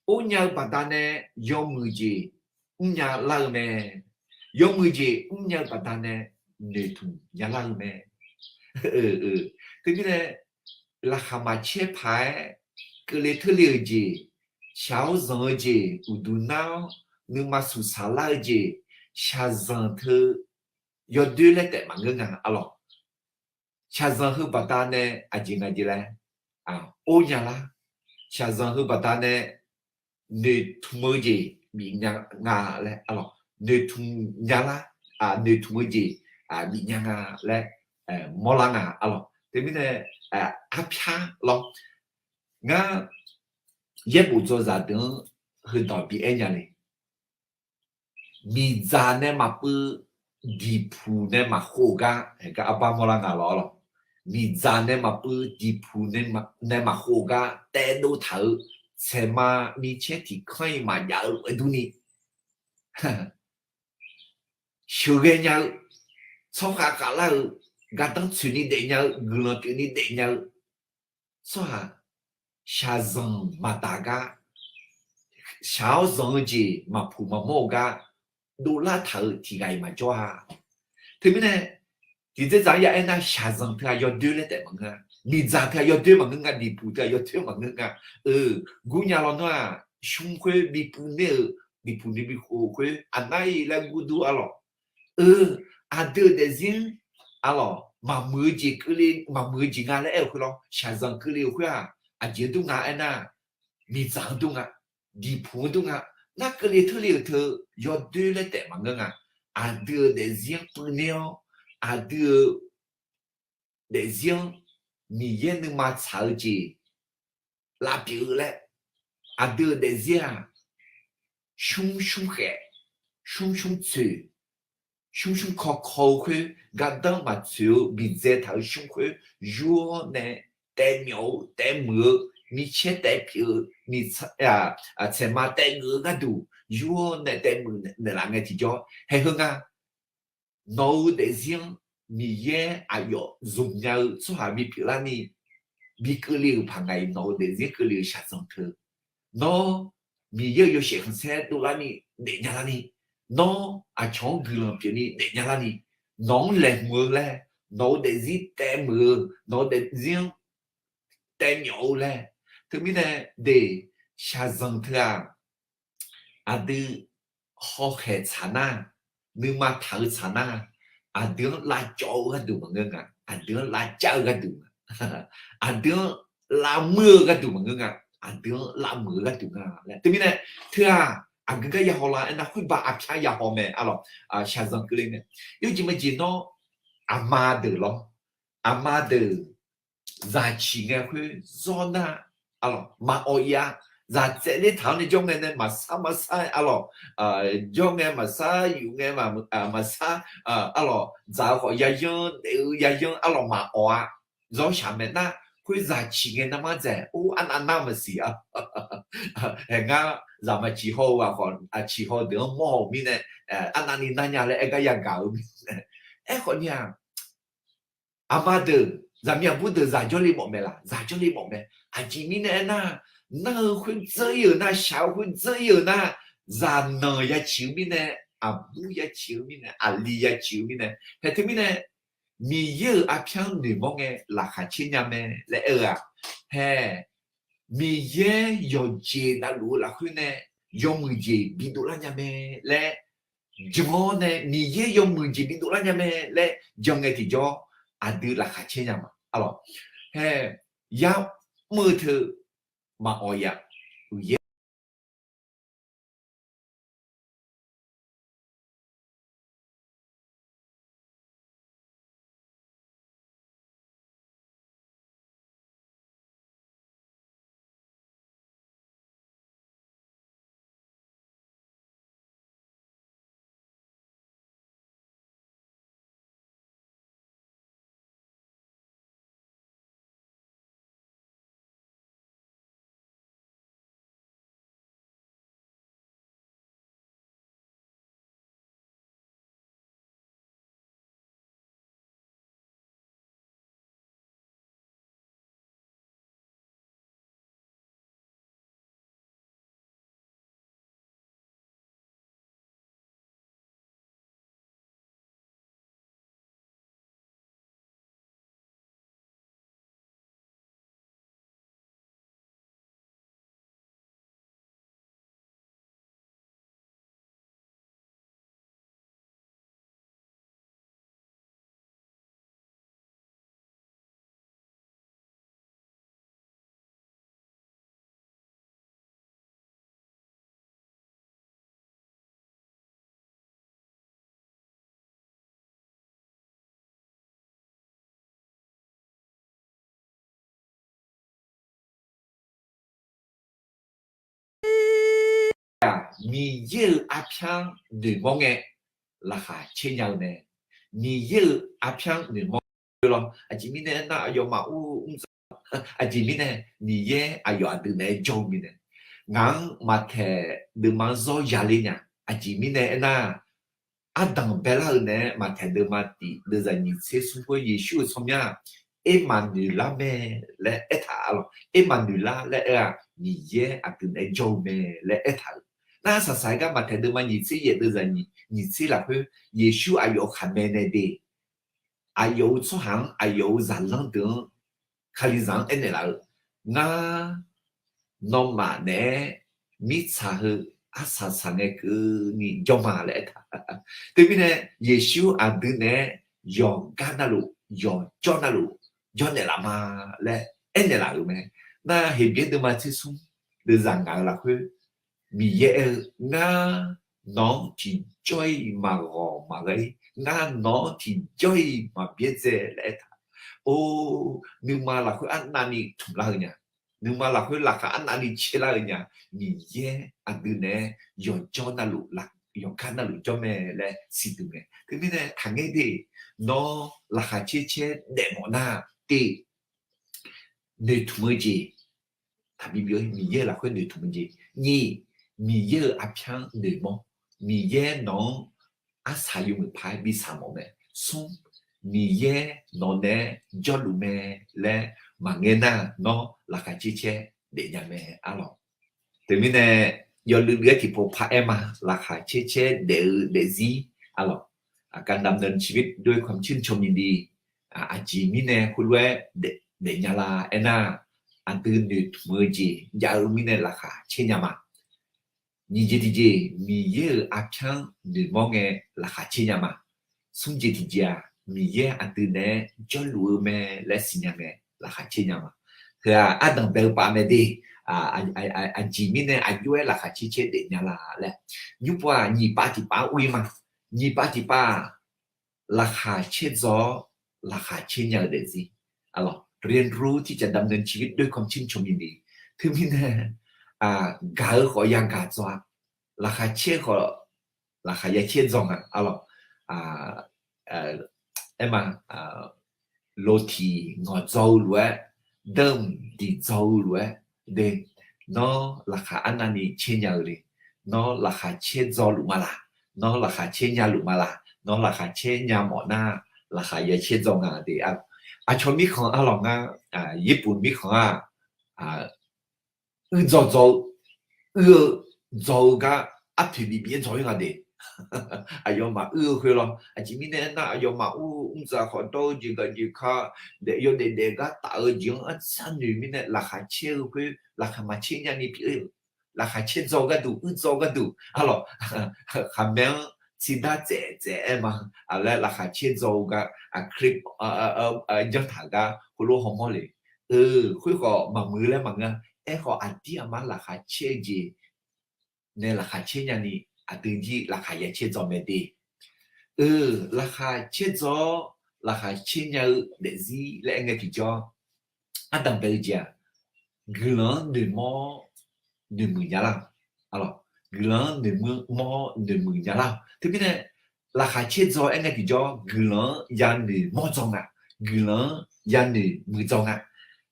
Or nya-eu baqdanae yawmuiq jeq mrnya lar-eu mae. Yawmuiq jeq mrnya-eu baqdanae noeqtmq nya lar-eu mae. Teumirnae, laqkhaq maqcaer paq-aer keuvle teurle-euq jeq, shaq-awr zanq-eu jeq, uqduq nar-awr nuima suqsaq lar-eu jeq, shaqzanq teu yawdoer laer taef maqngeur nga, aqlawq. Shaqzanq heu baqdanae aqjeq nga jeq laer or nya lar. Shaqzanq heu baqdanae noeqtmq-eu jeq bif nya nga laer, aqlawq, noeqtmq nya lar, noeqtmq-eu jeq bif nya nga laer mawrlar nga, aqlawq. Teumirnae, arpyar lawr. Ngar yaerbof dzawzaq deuq-anr heudawq bi aer nya le. Miqdzaq nae maqpuiv, diqpuq nae maqkhov-eu gar, gar arbar mawrlar nga lawr, aqlawq. Miqdzaq nae maqpuiv, diqpuq nae maqkhov-eu gar taedov taq-euq, saeqma micaer tiq kanr-iq maqjav-eu lof-aer durni, sheuqghae nya-eu, tsawrkhav khavlar-eu, gardanr tsoeqni daefnya-eu, guiqlanq pyeufni daefnya-eu tsawrhaq, shaqzanq maqdaq gar, shaq-awr zanq-eu jeq maqpuq maqmawr-eu gar dovlar taq-euq tiq ghaq-iq maqjawr-a. Teumirnae, tiqdzer dzaq-anr ya aernar, shaqzanq teu-aq yawdoer laer taef maqngeur-a. Miqdzaq teu-aq yawdoer maqngeur nga, diqpuq teu-aq yawdoer maqngeur nga. Eu, gurnya lawnmr-aq, shmr khoer bipuiv ner-eu, diqpuq ni bikhov khoer aqnar-iq laer gurdur, aqlawq. Eu, aqdui-euq daefzir-anr, aqlawq, maqmuiq-eu jeq keuvle, maqmuiq-eu jeq nga laer aer-eu khoer lawr, shaqzanq keuvle-eu khoer-aq, aqjeq-anr dur nga aernar, miqdzaq-anr dur nga, diqpuq-anr dur nga. Nar keuvle teurle-euq teu yawdoer laer taef maqngeur nga. Aqdui-euq daefzir-anr puiv ner-awr, aqdui-euq daefzir-anr Miqyaer nuima tsaq-eu jeq lavpyeuf-eu laer, aqdui-euq daefzir-aq, shmr shmr khaef, shmr shmr tsoeq, shmr shmr kaw kaw-eu khoer, gardanr maqtsoeq-eu bidzae taq-eu shmr khoer, yur-awr nae taevmyawf-eu taevmuiq-eu, micaer taevpyeuf-eu, miq tsaeqma taevgeuf-eu gharduq yur-awr nae taevmuiq naeqlaf ngae tiqjawr haeq heu nga. Nawq-euq daefzir-anr Miqyaer aqyawf zmqnya-eu tsawrhaq bipyeuf larni, bikeuvle-euq paq ngaq-iq nawq-euq daefzir keuvle-euq shaqzanq teu. Nawr Miqyaer-euq yawshaef khanqsaer dovlarni daefnya larni, nawr aqcawq-anr guiqlanq pyeufni daefnya larni, nawq-anr laeqhmq-eu laer, nawq-euq daefzir taevmuiq-eu, nawq-euq daefzir-anr taevmyawf-eu laer. Teumirnae de, shaqzanq teu-aq, aqdui hawkhaeq tsaq nar, nuima taq-eu tsaq nar, aqdui-anr lavcawv-eu gharduq maqngeur nga, aqdui-anr lavcav-eu gharduq nga, aqdui-anr lavmuir-eu gharduq maqngeur nga, aqdui-anr lavmuiq-eu gharduq nga laer. Teumirnae teu-aq, aqgeu gar yahaw la aernar, khoerbav arpyar yahaw mae arlawq. Shaqzanq keuvle ngae, yawjeq majeq nawr, aqma deuq lawr, aqma deuq zaq ciq ngae khoer zawr nar, arlawq, maqawq ir-a. Zaq tsaev ler taq-awr nae jawr ngae nae maqsar maqsar arlawq, jawr ngae maqsar, yuf ngae maqsar, arlawq, dzaq-eu khawf yayanr, daef-eu yayanr arlawq maqawq-a. Zawr shaq mae nar, khoer zaq ciq ngae narmar dzaeq, or, arnav nar maqsiq-a. Haeq ngar zaq maqciq haw-eu ghaq khawf, ciq haw deuq-anr mawr-euq mirnae, arnavni nar nya laer aer gar yagaq-eu mirnae. Aerkhawf ni-aq, aqma deuq, zaqmiq aqbur deuq zaq jawrle mawf mae laq? Zaq jawrle mawf mae. Aqjeq mirnae aernar, nar-eu khoer dzeur ir-euq nar, shaq-eu khoer dzeur ir-euq nar, zaqnanq yaciq-eu mirnae, aqbur yaciq-eu mirnae, aqli yaciq-eu mirnae, haeq teumirnae, Miqyaer-euq arpyar-anr noeqmawr ngae laqkhaq caer nya mae laer aer-eu-aq, haeq, Miqyaer yawqjeq navluf-eu lafkhoer nae yawmuiq jeq bidov lar nya mae laer jan-awr nae, Miqyaer yawmuiq jeq bidov lar nya mae laer jan ngae tiqjawr, aqdui laqkhaq caer nya ma. Arlawq, haeq, yamr-eu teu maqawq ir-a. Uqyaer Miqyaer-euq arpyar-anr noeqmawr ngae laqkhaq caer nya-eu mae. Miqyaer-euq arpyar-anr noeqmawr lawr. Aqjeq mirnae aernar, aqyawfmaf ur mr dzaq. Aqjeq mirnae, Miqyaer aqyawf aqdui naeq-aer jawr-eu mirnae, ngaq-anr maqtaeq deuvma-anr zawr yaler nya. Aqjeq mirnae aernar, ardanq baelar-eu naeq-aer maqtaeq deuvma tif deuvzaq nyiq tser smr khoer Yeqsur-euq tsawrmyanr-aq, Ermaqnoeqlar mae laer aertaq-a lawq. Ermaqnoeqlar laer aer-aq, Miqyaer aqdui naeq-aer jawr-eu mae laer aertaq-euq. Nar saqsaq-aer gar maqtaeq deuvma nyiq tser yaef deuvzaq nyiq tser lafkhoer Yeqsur aqyawf-euq khaqmae nae de, aqyawf-euq tsawrhaq-anr, aqyawf-euq zaqlanr deuq-anr, Kalizaq-anr aernaeq laf-eu, Ngar, nawmaf naeq-aer mirtsaq heu arsaq saq ngae keuvni jawr ma laer aertaq. Teumirnae, Yeqsur aqdui naeq-aer yawqgar navluf, yawqjawr navluf jawrnaeq laf ma laer aernaeq laf-euq mae. Nar Heqbyaer deuvma tser smr deuvzaq ngaq-eu lafkhoer, Miqyaer aer-eu, Ngar, nawq-anr tiqjawr-iq maqghawq maqghae-ir, ngar nawq-anr tiqjawr-iq maqbyaerdzae laer aertaq. Or, nuima lafkhoer arnavni tmqlar-eu nya. Nuima lafkhoer laqkhaq arnavni caerlar-eu nya. Miqyaer aqdui naeq-aer yawqjawr navluf laf yawqgar navluf jawr mae laer siqduq ngae. Teumirnae taqngaer de, nawr laqkhaq caer caer daef mawf nar, tiq, noeqtmq-eu jeq, taqbi byov-ir, Miqyaer-euq lafkhoer noeqtmq-eu jeq. Nyiq, Miqyaer-euq arpyar-anr noeqmawr. Miqyaer nawq-anr arsaq yawmuiq paq-aer bi saq mawf mae. Smr, Miqyaer nawq naeq-aer jawrluf mae laer maqngaer nar, nawr laqkhaq caer caer daefnya mae arlawq. Teumirnae yawluiv luiv-aer tiqpov paraer ma. Laqkhaq caer caer daef-eu daefzir arlawq, การดำเนินชีวิตด้วยความชื่นชมยินดี aqjeq mirnae khoerlof-aer daefnya la aernar, aqdui noeqtmq-eu jeq jav-eu mirnae laqkhaq caer nya ma. Nyiq jeq tiqjeq, Miqyaer-euq arpyar-anr noeqmawr ngae laqkhaq caer nya ma. Smr jeq tiqjeq-aq, Miqyaer aqdui naeq-aer jawrluf-eu mae laer siqnya ngae laqkhaq caer nya ma. Heu-aq ardanq bae-eu pav mae de. Aqjeq mirnae aqjox-aer laqkhaq caer caer daefnya la laer. Nymrpov-aq nyiq pav tiqpav-anr ur-ir ma. Nyiq pav tiqpav-aq, laqkhaq caerdzaw-awr laqkhaq caer nya-eu daefzir. เรียนรู้ที่จะดำเนินชีวิตด้วยความชื่นชมยินดี Teumirnae gaq-eu khawf yagaq dzaw-a, laqkhaq caer khawf laqkhaq ya caerdzaw nga arlawq. Aerma, lotiq ngawqdzaw-eu lof-aer, deuq diqdzaw-eu lof-aer de, nawr laqkhaq arnavni caer nya-eu le. Nawr laqkhaq caerdzaw luf ma laq, nawr laqkhaq caer nya luf ma laq, nawr laqkhaq caer nya mawf nar, laqkhaq ya caerdzaw nga de. Aqcawq mirkhanq arlawq ngar, Yarpuq mirkhanq-aq, uir dzaw dzaw-eu, uir-eu dzaw-eu gar arpoeq bif bif-aer dzaw-ir nga de. Aqyawfmaf uir-eu khoer lawr. Aqjeq mirnae aernar, aqyawfmaf ur mr dzaq khawf dawr-eu jeq gaq jeq ka, daef yawdaef daef gar taf-eu jeq-anr arsar noeq mirnae laqkhaq caer-eu khoer laqkhaq maqcaer nyani pyeuf-eu, laqkhaq caerdzaw gharduq, uir dzaw gharduq arlawq, khaqmae-anr tsidar tsaef tsaef-aer ma. Aqlaer laqkhaq caerdzaw-eu gar, aqkar janrtaq gar khoerlof hawmawr le. Khoerkhawf maqmuiq laer maqngeur-a. Aerkhawf aqdir aqmar laqkhaq caer-eu jeq nae laqkhaq caer nyani, aqdui jir laqkhaq ya caerdzaw mae de. Eu, laqkhaq caerdzaw-awr laqkhaq caer nya-eu daefzir laer aer ngae tiqjawr, ardanq bae-eu jeq-aq, guiqlanq-anr noeqmawr-awr noeqmuiq nya lar-awq. Guiqlanq-anr noeqmawr-awr noeqmuiq nya lar-awq. Teumirnae laqkhaq caerdzaw aer ngae tiqjawr, guiqlanq-anr yanoeq mawr dzaw nga, guiqlanq-anr yanoeq muiq dzaw nga.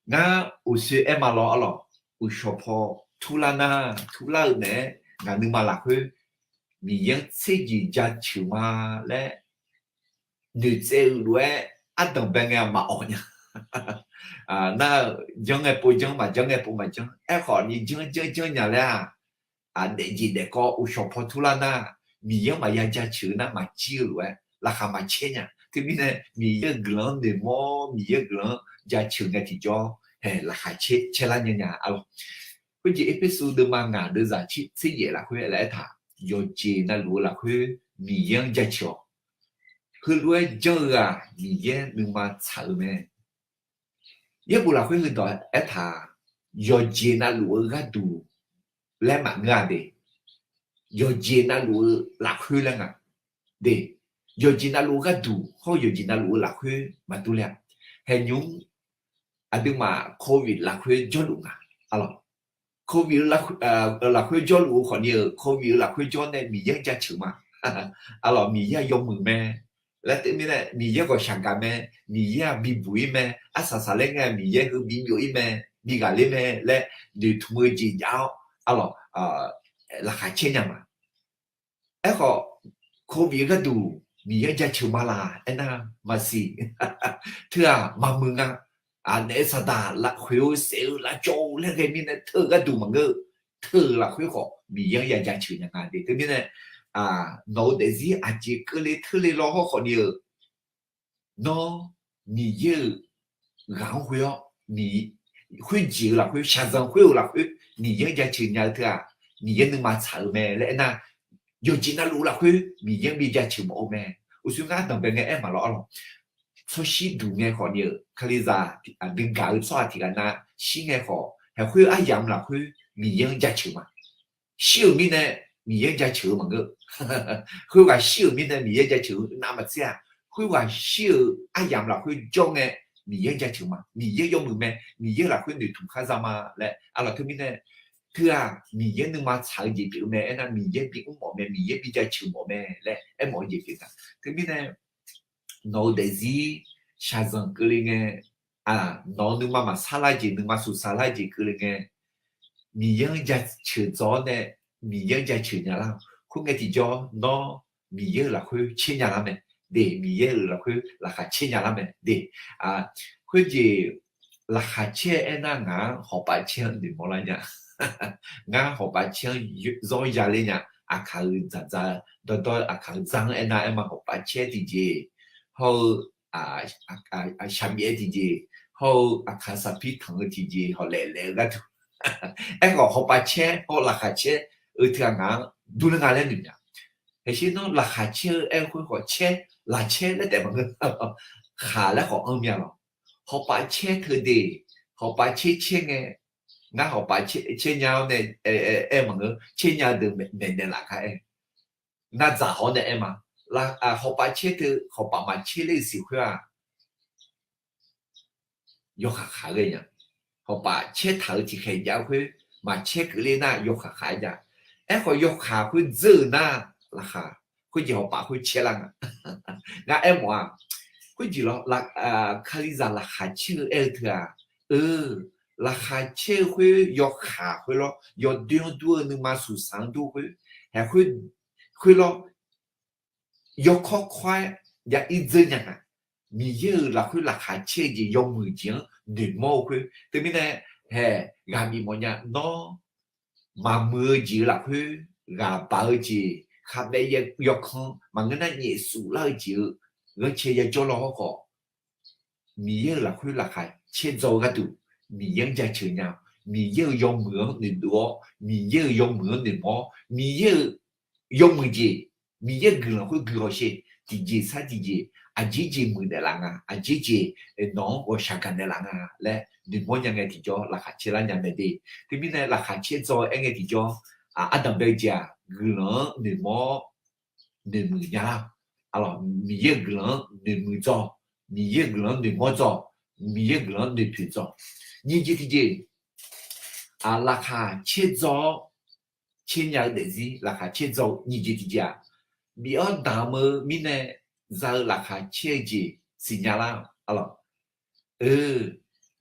Ngar uqshoe aer ma lawr arlawq, uqshawq paw turlar nar, turlar-eu naeq-aer ngaq nuima lafkhoer Miqyaer-anr tserjeq jaceuq ma laer noeqtsaev-eu lof-aer ardanq bae ngae maqawq nya. Nar-eu janr ngae pov janr, maqjanr ngae pov maqjanr. Aerkhawf ni janr janr janr nya laer-aq, daefjeq daefkawv uqshawq paw turlar nar, Miqyaer-anr maqya jaceuq-eu nar maqjir-eu lof-aer laqkhaq maqcaer nya. Teumirnae Miqyaer-euq guiqlanq-anr noeqmawr-awr Miqyaer-euq guiqlanq-anr jaceuq ngae tiqjawr, laqkhaq caer caer lar nya nya arlawq. Khoerjeq Erpersu deuvma ngaq deuvzaq tser yaef lafkhoer laer aertaq, yawqjeq navluf-eu lafkhoer Miqyaer-anr jaceuq-awq. Heulof-aer janr-eu-aq Miqyaer nuima tsaq-eu mae. Yaerbof lafkhoer heudawq aertaq, yawqjeq navluf-eu gharduq laer maqngeur-a de. Yawqjeq navluf-eu lafkhoer laer nga de. Yawqjeq navluf-eu gharduq hawr yawqjeq navluf-eu lafkhoer maqdur le-a. Haeqnymr aqduimaf โควิด lafkhoer jawrluf nga. Arlawq, โควิด lafkhoer jawrluf-eu khawfni-euq โควิด lafkhoer jawr nae Miqyaer-anr jaceuq ma. Arlawq, Miqyaer-aq yawmuiq mae laer teumirnae Miqyaer ghawqshaq gaq mae, Miqyaer-aq bibuq-ir mae, arsaq saqlaer ngae Miqyaer heu bibyov-ir mae, bighaq ler mae laer noeqtmq-eu jeq jav-awr arlawq, laqkhaq caer nya ma. Aerkhawf, โควิด gharduq Miqyaer-anr jaceuq ma laq aernar maqsiq. Teu-aq maqmuiq nga. Aqnaeq-eu saqdaq lafkhoeq-eu saef-eu lavcawv-eu laer ghae mirnae teu-eu gharduq maqngeur-eu, teu-euq lafkhoer khawf Miqyaer-anr ya jaceuq nya nga de. Teumirnae nawq-eu daefzir aqjeq keuvle teule lawr hawr khawfni-euq, nawr Miqyaer-euq ghaq-anr khoer-awr, khoerjeq-eu lafkhoer, shaqzanq khoer-euq lafkhoer Miqyaer-anr jaceuq nya-eu teu-aq, Miqyaer nuima tsaq-euq mae laer aernar, yawqjeq navluf lafkhoer Miqyaer-anr bi jaceuq mawf-eu mae. Uqshoe ngar danqbae ngae aer maqlawr arlawq. Tsawrshir duq ngae khawfni-euq Kalizaq aqdui gaq-eu tsawrhaq tiq ghaq nav shir ngae khawf, haeqkhoer aryamq lafkhoer Miqyaer-anr jaceuq ma. Shir-euq mirnae Miqyaer-anr jaceuq-eu maqngeur. Khoerghaq shir-euq mirnae Miqyaer jaceuq-eu navmaqtser-aq, khoerghaq shir-euq aryamq lafkhoer jawr ngae Miqyaer-anr jaceuq ma. Miqyaer yawmuiq mae, Miqyaer lafkhoer noeqtmq khar za ma laer arlawq. Teumirnae Teu-aq Miqyaer nuima tsaq-eu jeq pyeuf-eu mae. Aernar Miqyaer bimr mawf mae, Miqyaer bijaceuq mawf mae laer aermawf-eu jeq pyeuf nga. Teumirnae nawq-eu daefzir shaqzanq keuvle ngae, nawq-eu nuima maqsar lar jeq, nuima suqsaq lar jeq keuvle ngae, Miqyaer-anr jaceuq dzaw-awr nae, Miqyaer-anr jaceuq nya lar. Khoerngae tiqjawr nawr Miqyaer-euq lafkhoer caer nya lar mae. De, Miqyaer-euq lafkhoer laqkhaq caer nya lar mae. De, khoerjeq laqkhaq caer aernar ngaq-anr hawpaf caer-anr noeqmawr lar nya. Ngar hawpaf caer-anr zawr yaler nya. Aqkaq-euq dzaqdzaq dawrdawr-eu aqkaq-euq dzaq-anr aernar aerma hawpaf caer tiqjeq hawr-eu shaqmyaef-eu tiqjeq hawr-eu aqkaq saqpir tanq-eu tiqjeq hawlaef laef-eu gharduq, aerkhawf hawpaf caer hawr laqkhaq caer-eu teu-aq ngaq-anr durler nga laer noeq nya. Haqsher nawr laqkhaq caer-eu aer-eu khoer khawf caer, laqcaer laer taef maqngeur. Khaq laer khawf anr mya lawq. Hawpaf caer teu de, hawpaf caer caer ngae, ngar hawpaf caer nya-awr nae aer maqngeur, caer nya-eu deuq maeqnaeq laf gar aer. Nardzaq hawr nae aer ma. Hawpaf caer teu hawpaf maqcaer ler-eu siq khoer-aq, yawkaq khaq ghae nya. Hawpaf caer taq-eu tiqkhaeq jav-eu khoer maqcaer keuvle nar yawkaq khaq-aer jav. Aerkhawf yawkaq khoer dzeur-euq nar, laqkhaq khoerjeq hawpaf khoer caer lar nga. Ngar aermawf-aq, khoerjeq lawr, Kalizaq laqkhaq caer-eu aer-eu teu-aq, eu, laqkhaq caer-eu khoer yawkaq khoer lawr, yawdoer-anr dur-eu nuima suqsaq-anr dur khoer, haeq khoer lawr, yawkawr kawr-aer ya ir dzeur nya nga. Miqyaer-euq lafkhoer laqkhaq caer-eu jeq yawmuiq jeq-anr noeqmawr-eu khoer teumirnae, haeq ghaq bifmawf nya. Nawr maqmuiq-eu jeq-eu lafkhoer ghaq baq-eu jeq, khavbaev yawkanr maqngeur nar nyaef suf lar-eu jeq-eu ghanrcae yajawr law hawrkhawf, Miqyaer-euq lafkhoer laqkhaq caerdzaw-eu gharduq, Miqyaer-anr jaceuq nya-awq. Miqyaer-euq yawmuiq-anr noeqdov-awr, Miqyaer-euq yawmuiq-anr noeqmawr-awr, Miqyaer-euq yawmuiq jeq, Miqyaer guiqlanq khoer guiqlanq sher, tiqjeq sar tiqjeq, aqjeq jeq muiqnaeq laf nga, aqjeq jeq nawq-anr ghawqshaq gaqnaeq laf nga laer noeqmawr nya ngae tiqjawr laqkhaq caer lar nya mae de. Teumirnae laqkhaq caerdzaw-eu aer ngae tiqjawr, ardanq bae-eu jeq-aq guiqlanq-anr noeqmawr-awr, noeqmuiq nya lar. Miqyaer-euq guiqlanq-anr noeqmuiq dzaw, Miqyaer-euq guiqlanq-anr noeqmawr dzaw, Miqyaer-euq guiqlanq-anr noeqpoeq dzaw. Nyiq jeq tiqjeq, laqkhaq caerdzaw-awr caer nya-eu daefzir laqkhaq caerdzaw-eu nyiq jeq tiqjeq-aq, bif-awr damq-eu mirnae za-eu laqkhaq caer-eu jeq siqnya lar.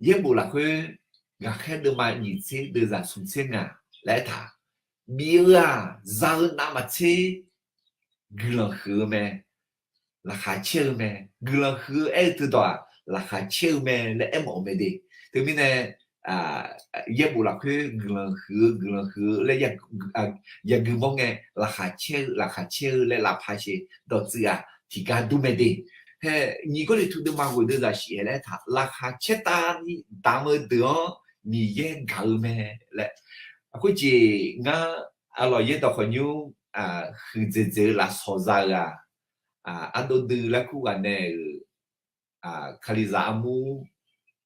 Yaerbof lafkhoer ghaqkhaer deuvma nyiq tser deuvzaq smq tser ngaq laer aertaq, bif-eu-aq za-eu navmaqtser guiqlanq huiq-eu mae, laqkhaq caer-eu mae. Guiqlanq huiq-eu aer-eu teudawq-aq laqkhaq caer-eu mae laer aermawf-eu mae de. Teumirnae yaerbof lafkhoer guiqlanq huiq-eu guiqlanq huiq-eu laer yagui mawr ngae, laqkhaq caer-eu laqkhaq caer-eu laer lafpaq sher dawqtsuif-aq tiqgar dur mae de. Hae, nyiq Gawrliqtu deuvma ghoeq deuvzaq shif hae laer aertaq, laqkhaq caertavni damq-eu deuq-anr Miqyaer gaq-eu mae laer. Khoerjeq ngar, aqlawq yaerdawq khawqnymr huiqdzaeq dzaeq-eu lafsawq za-eu-aq, ardov dui laer kur ghaq nae-euq Kalizaq armur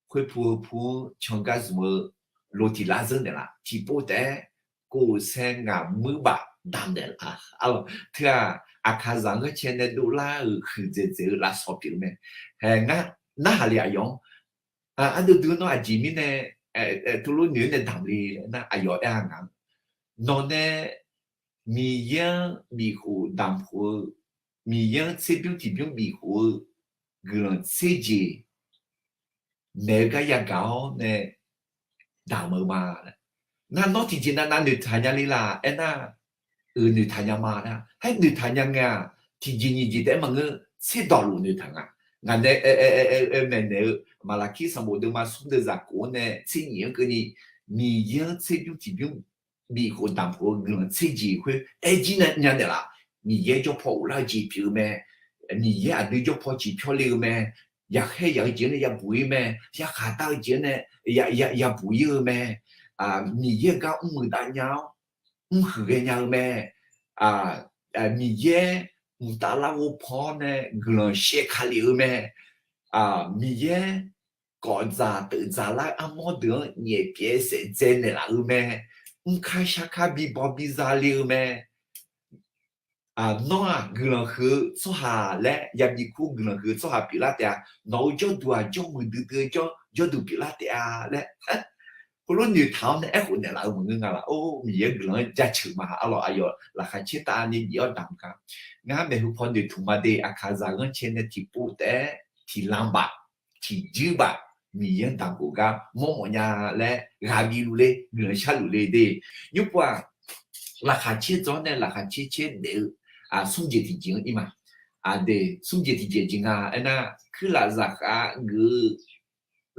khoerpu heupu-anr cangar zmq-eu lo tiq lar zeur naeqlaf. Tiqpov taef-aer kov saer ngaq muir baf damq naeqlaf. Arlawq teu-aq, aqkaqzaq-anr ghanrcae nae dovlar-euq huiqdzaeq dzaeq-eu lafsawq pyeuf-eu mae. Hae, narhaq le aqyawf-anr, ardov dui nawr aqjeq mirnae tuvlof noeq-aer nae damq le nar, aqyawf aer-a ngaq-anr, nawq nae Miqyaer-anr bifkhof damqkhof-eu, Miqyaer-anr tserbymr tiqbymr bifkhof-eu guiqlanq tser jeq maeq-eu gar yagaq-awr nae damq-eu ma. Nar nawr tiqjeq navnav noeqtaq nya le laf aernar, euq noeqtaq nya ma nar, haer noeqtaq nya ngae-aq, tiqjeq nyiq jeq taef-aer maqngeur, tserdawq luf noeqtaq nga. Ngaq nae aer maeqnaeq-eu Maqlaqkir sanqbof deuvma smr deuvzaq kof-anr nae tser nyiq-anr keuvni, Miqyaer-anr tserbymr tiqbymr bifkhof damqkhof-eu guiqlanq tser jeq khoer aer jir nya naeqlaf. Miqyaer jawrpaw ghoflar-eu jeq pyeuf-eu mae. Miqyaer aqdui jawrpaw ciqpyawr le-eu mae. Yaqkhaer yaq-eu jeq-anr nae yabuq ir mae. Yarkhaq dar-eu jeq-anr nae yabuq ir-eu mae. Miqyaer-euq gar mrmuiq dav nya-awr mrhuiq ghae nya-eu mae. Miqyaer mqtav larghov pan-awr nae guiqlanq shaev ka lef-eu mae. Miqyaer kawf dzaq teuf dzaq lar-eu armawr deuq-anr nyaef pyaev saef dzae naeqlaf-eu mae. Mrkar sharkar bibaw biza le-eu mae. Nawr-aq guiqlanq huiq-eu tsawrhaq laer yabi kur guiqlanq huiq-eu tsawrhaq pyeuflar taef-a. Nawq-eu jawrduq-aq jawrmuiq duidui-eu jawrduq pyeuflar taef-a laer Heulof noeqtaq-awr nae aerkhof naeqlaf-eu maqngeur nga laf. Or, Miqyaer-euq guiqlanq-anr jaceuq ma-a lawq. Aqyawf laqkhaq caer tavni bif-awr damq ga. Ngar maeqhu paw noeqtmq ma de. Aqkaqzaq ghanrcae nae tiqpov taef-aer tiqlanq baf tiqjuir baf Miqyaer-anr damq khof gar mawrmawf nya laer ghaq bif luf le, guiqlanq sharluf le de. Nymrpov-aq, laqkhaq caer dzaw-awr nae laqkhaq caer caer daef-eu smr jeq tiqjeq-anr ir ma. Aqdui, smr jeq tiqjeq jeq nga aernar, kuirlaf zaqkhav geuf-eu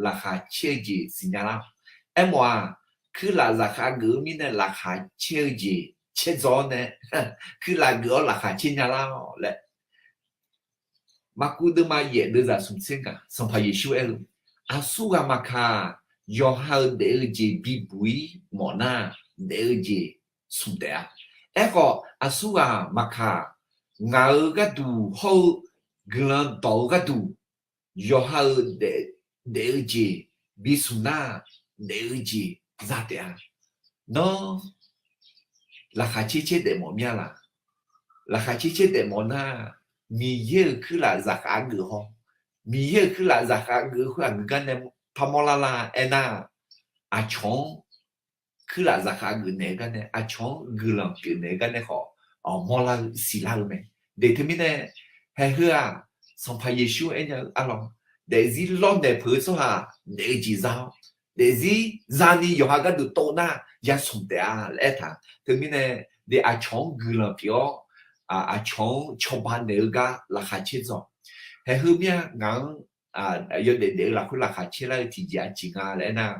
laqkhaq caer-eu jeq siqnya lar. Aermawf-aq, kuirlaf zaqkhav geuf-eu mirnae laqkhaq caer-eu jeq caer dzaw-awr nae, kuirlaf geuf-awr laqkhaq caer nya lar-awq laer, Maqkuv deuvma yaef deuvzaq smq tser ngaq, Sanqpaq Yeqsur aer-eu, Aqsurghaq maqkaq, yawqha-euq daef-eu jeq bibuq-ir mawfnar, daef-eu jeq smq taef-a. Aerkhawf, aqsurghaq maqkaq, ngaq-euq gharduq hawr-eu guiqlanq dawq-eu gharduq, yawqha-euq daef-eu jeq bismq nar, daef-eu jeq za taef-a. Nawr, laqkhaq caer caer daefmawf mir-a laq? Laqkhaq caer caer daefmawf nar, Miqyaer-euq kuirlaf zaqkhav geuf haw. Miqyaer-euq kuirlaf zaqkhav geuf-eu khoer aqgeu gar nae parmawr lar la aernar, aqcawq-anr kuirlaf zaqkhav geuf naeq-eu gar nae, aqcawq-anr guiqlanq pyeuf naeq-eu gar nae khawf, mawrlar-eu siqlar-eu mae. De teumirnae, haeheu-aq, Sanqpaq Yeqsur aernya-eu arlawq, daefzir lawrnaeq peuq-eu tsawrhaq daef-eu jeq za-awr, daefzir zani yawqha gharduq tov nar yasmq taef-a laer aertaq. Teumirnae, de aqcawq-anr guiqlanq pyeuf-awr, aqcawq-anr cawba naeq-eu gar laqkhaq caer dzaw. Haeheu mir-a, ngaq-anr yawdaef daef-eu lafkhoer laqkhaq caer lar-eu tiqjeq aqjeq nga laer aernar,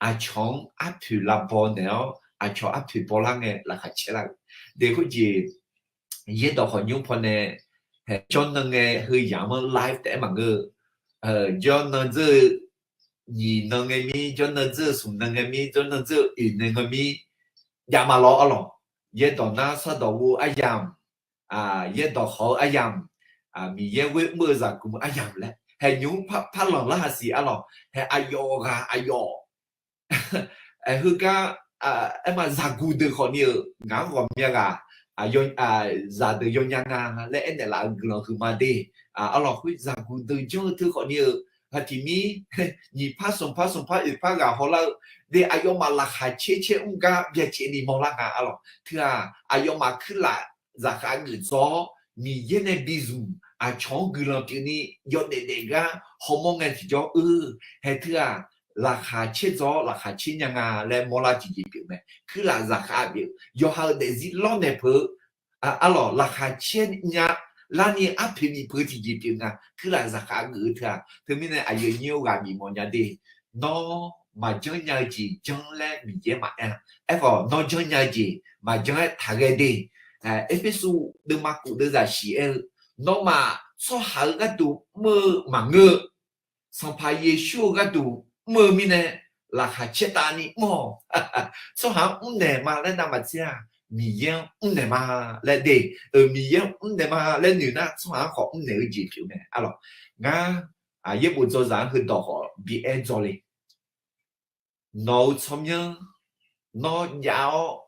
aqcawq-anr arpoeq lavbaw naeq-awr aqcawq arpoeq bawlar ngae laqkhaq caer lar-eu. De khoerjeq, yaerdawq khawf nymr pawnae, jawrnan ngae heu yamq-anr live taef-aer maqngeur-eu, jawrnan dzeur-eu nyiq nan ngae mir, jawrnan dzeur-eu smq nan ngae mir, jawrnan dzeur-eu oeq nan ngae mir, jav ma lawr arlawq. Yaerdawq nar sardawq ghof-eu aryamq, yaerdawq khawf-eu aryamq, Miqyaer ghoer mr-eu zaqguq-anr aryamq laer hae nymr par lanq lar haq siq arlawq. Hae aqyawf ghaq aqyawf heugar, aerma zaqguq deuq khawfni-euq ngaq-anr ghawqmya ghaq, zaqdeuq yawnya nga laer aernaeq laf-eu guiqlanq huiqma de. Arlawq khoer zaqguq deuq janr-eu teu khawfni-euq, haq tiq mir, nyiq par smq par smq par oeq par ghaq hawlar-eu, de aqyawfmaf laqkhaq caer caer mr gar byacaevni mawrlar nga arlawq. Teu-aq, aqyawfmaf kuirlaf zaqkhav geuf dzaw-awr, Miqyaer nae bizmq aqcawq-anr guiqlanq pyeufni yawdaef daef gar hawmawr ngae tiqjawr-eu, hae teu-aq, laqkhaq caer dzaw-awr laqkhaq caer nya nga laer mawrlar tiqjeq pyeuf mae. Kuirlaf zaqkhav pyeuf, yawqha-euq daefzir lawrnaeq peuq-eu, arlawq laqkhaq caer nya larni arpoeq bif peuq-eu tiqjeq pyeuf nga. Kuirlaf zaqkhav geuf-eu teu-aq, teumirnae aqyuif aqnyir-or ghaq bif mawf nya de. Nawr maqjanr nya-eu jeq janr laer Miqyaer maqaer-a. Aerkhawf nawr janr nya-eu jeq maqjanr-aer taqghae de. Erpersu deuvma kuf deuvzaq shiq aer-eu, nawmaf tsawrhaq-eu gharduq mr-eu maqngeur-eu, Sanqpaq Yeqsur-eu gharduq mr-eu mirnae laqkhaq caertavni mr-awq. Tsawrhaq-anr mrnaeq ma laer navmaqtser-aq, Miqyaer-anr mrnaeq ma laer de. Miqyaer-anr mrnaeq ma laer noeq nar tsawrhaq-anr khawf mrnaeq-eu jeq pyeuf mae arlawq. Ngar, yaerbof dzawzaq-anr heudawq khawf bi aer dzaw le. Nawq-euq tsawrmyanr, nawr jav-awr,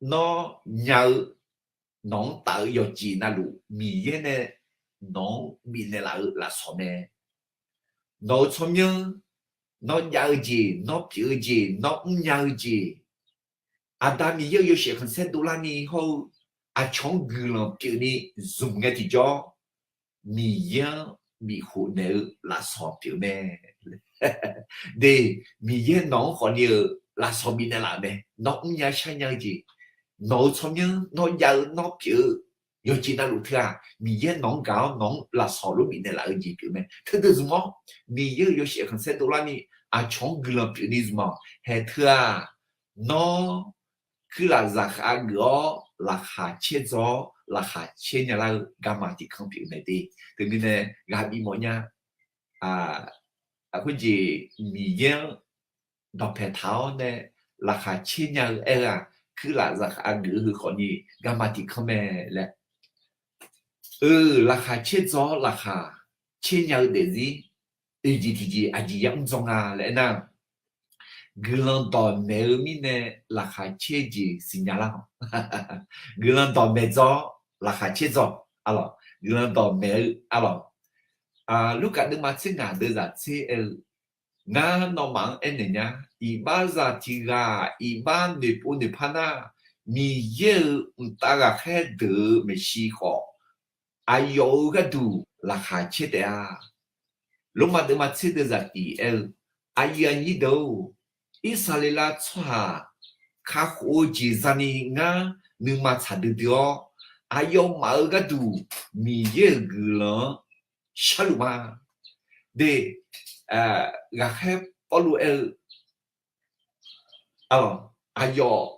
nawr nya-eu, nawq-anr taf-eu yawqjeq navluf Miqyaer nae nawq-anr bifnaeq laf-eu lafsawq mae. Nawq-euq tsawrmyanr, nawr jav-eu jeq, nawr pyeuf-eu jeq, nawr mrnya-eu jeq, Aqda Miqyaer-euq yawshaef khanqsaer dovlarni hawr-eu aqcawq-anr guiqlanq pyeufni zmq ngae tiqjawr, Miqyaer-anr bifkhof naeq-eu lafsawq pyeuf mae. De, Miqyaer nawq-anr khawfni-euq lafsawq bifnaeq laf-euq mae. Nawr mrnya sharnya-eu jeq, nawq-euq tsawrmyanr, nawr jav-eu, nawr pyeuf-eu yawqjeq navluf teu-aq, Miqyaer nawq-anr gaq-awr nawq-anr lafsawq lof bifnaeq laf-eu jeq pyeuf mae. Teudeuq zmq-awr, Miqyaer-euq yawshaef khanqsaer dovlarni aqcawq-anr guiqlanq pyeufni zmq-awq. Hae teu-aq, nawr kuirlaf zaqkhav geuf-awr laqkhaq caerdzaw-awr laqkhaq caer nya lar-eu garma tiq kanr pyeuf mae de. Teumirnae ghaq bif mawf nya. Khoerjeq Miqyaer-anr dawqpae taq-awr nae laqkhaq caer nya-eu aer-eu-aq, kuirlaf zaqkhav geuf-eu heu khawfni garma tiq kanr mae laer. Eu, laqkhaq caerdzaw-awr laqkhaq caer nya-eu daefzir oeq jeq tiqjeq aqjeq yamr dzaw nga laer aernar, guiqlanq dawqmaeq-eu mirnae laqkhaq caer jeq siqnya lar-awq. Guiqlanq dawqmaeq dzaw-awr laqkhaq caer dzaw, arlawq, guiqlanq dawqmaeq-eu, arlawq. Lurkaf deuvma tser ngaq deuvzaq tser aer-eu, Ngar nawmaf-anr aernaeq nya, iqbaxzaq tiq ghaq iqbax noeqpov noeqpar nar, Miqyaer-euq mqtav ghaqkhaer deuq-euq maeqshi khawf, aqyawf-euq gharduq laqkhaq caer taef-a. Lormav deuvma tser deuv zaqtiq aer-eu, aqyuif aqnyir deuq-or, Irsaqleqlav tsawrhaq kakhof-eu jeq zani ngar nuima tsaq duidui-awr, aqyawfmaf-euq gharduq Miqyaer-euq guiqlanq-anr sharluf ma. De, ghaqkhaer Pawrluv aer-eu, aqyawf,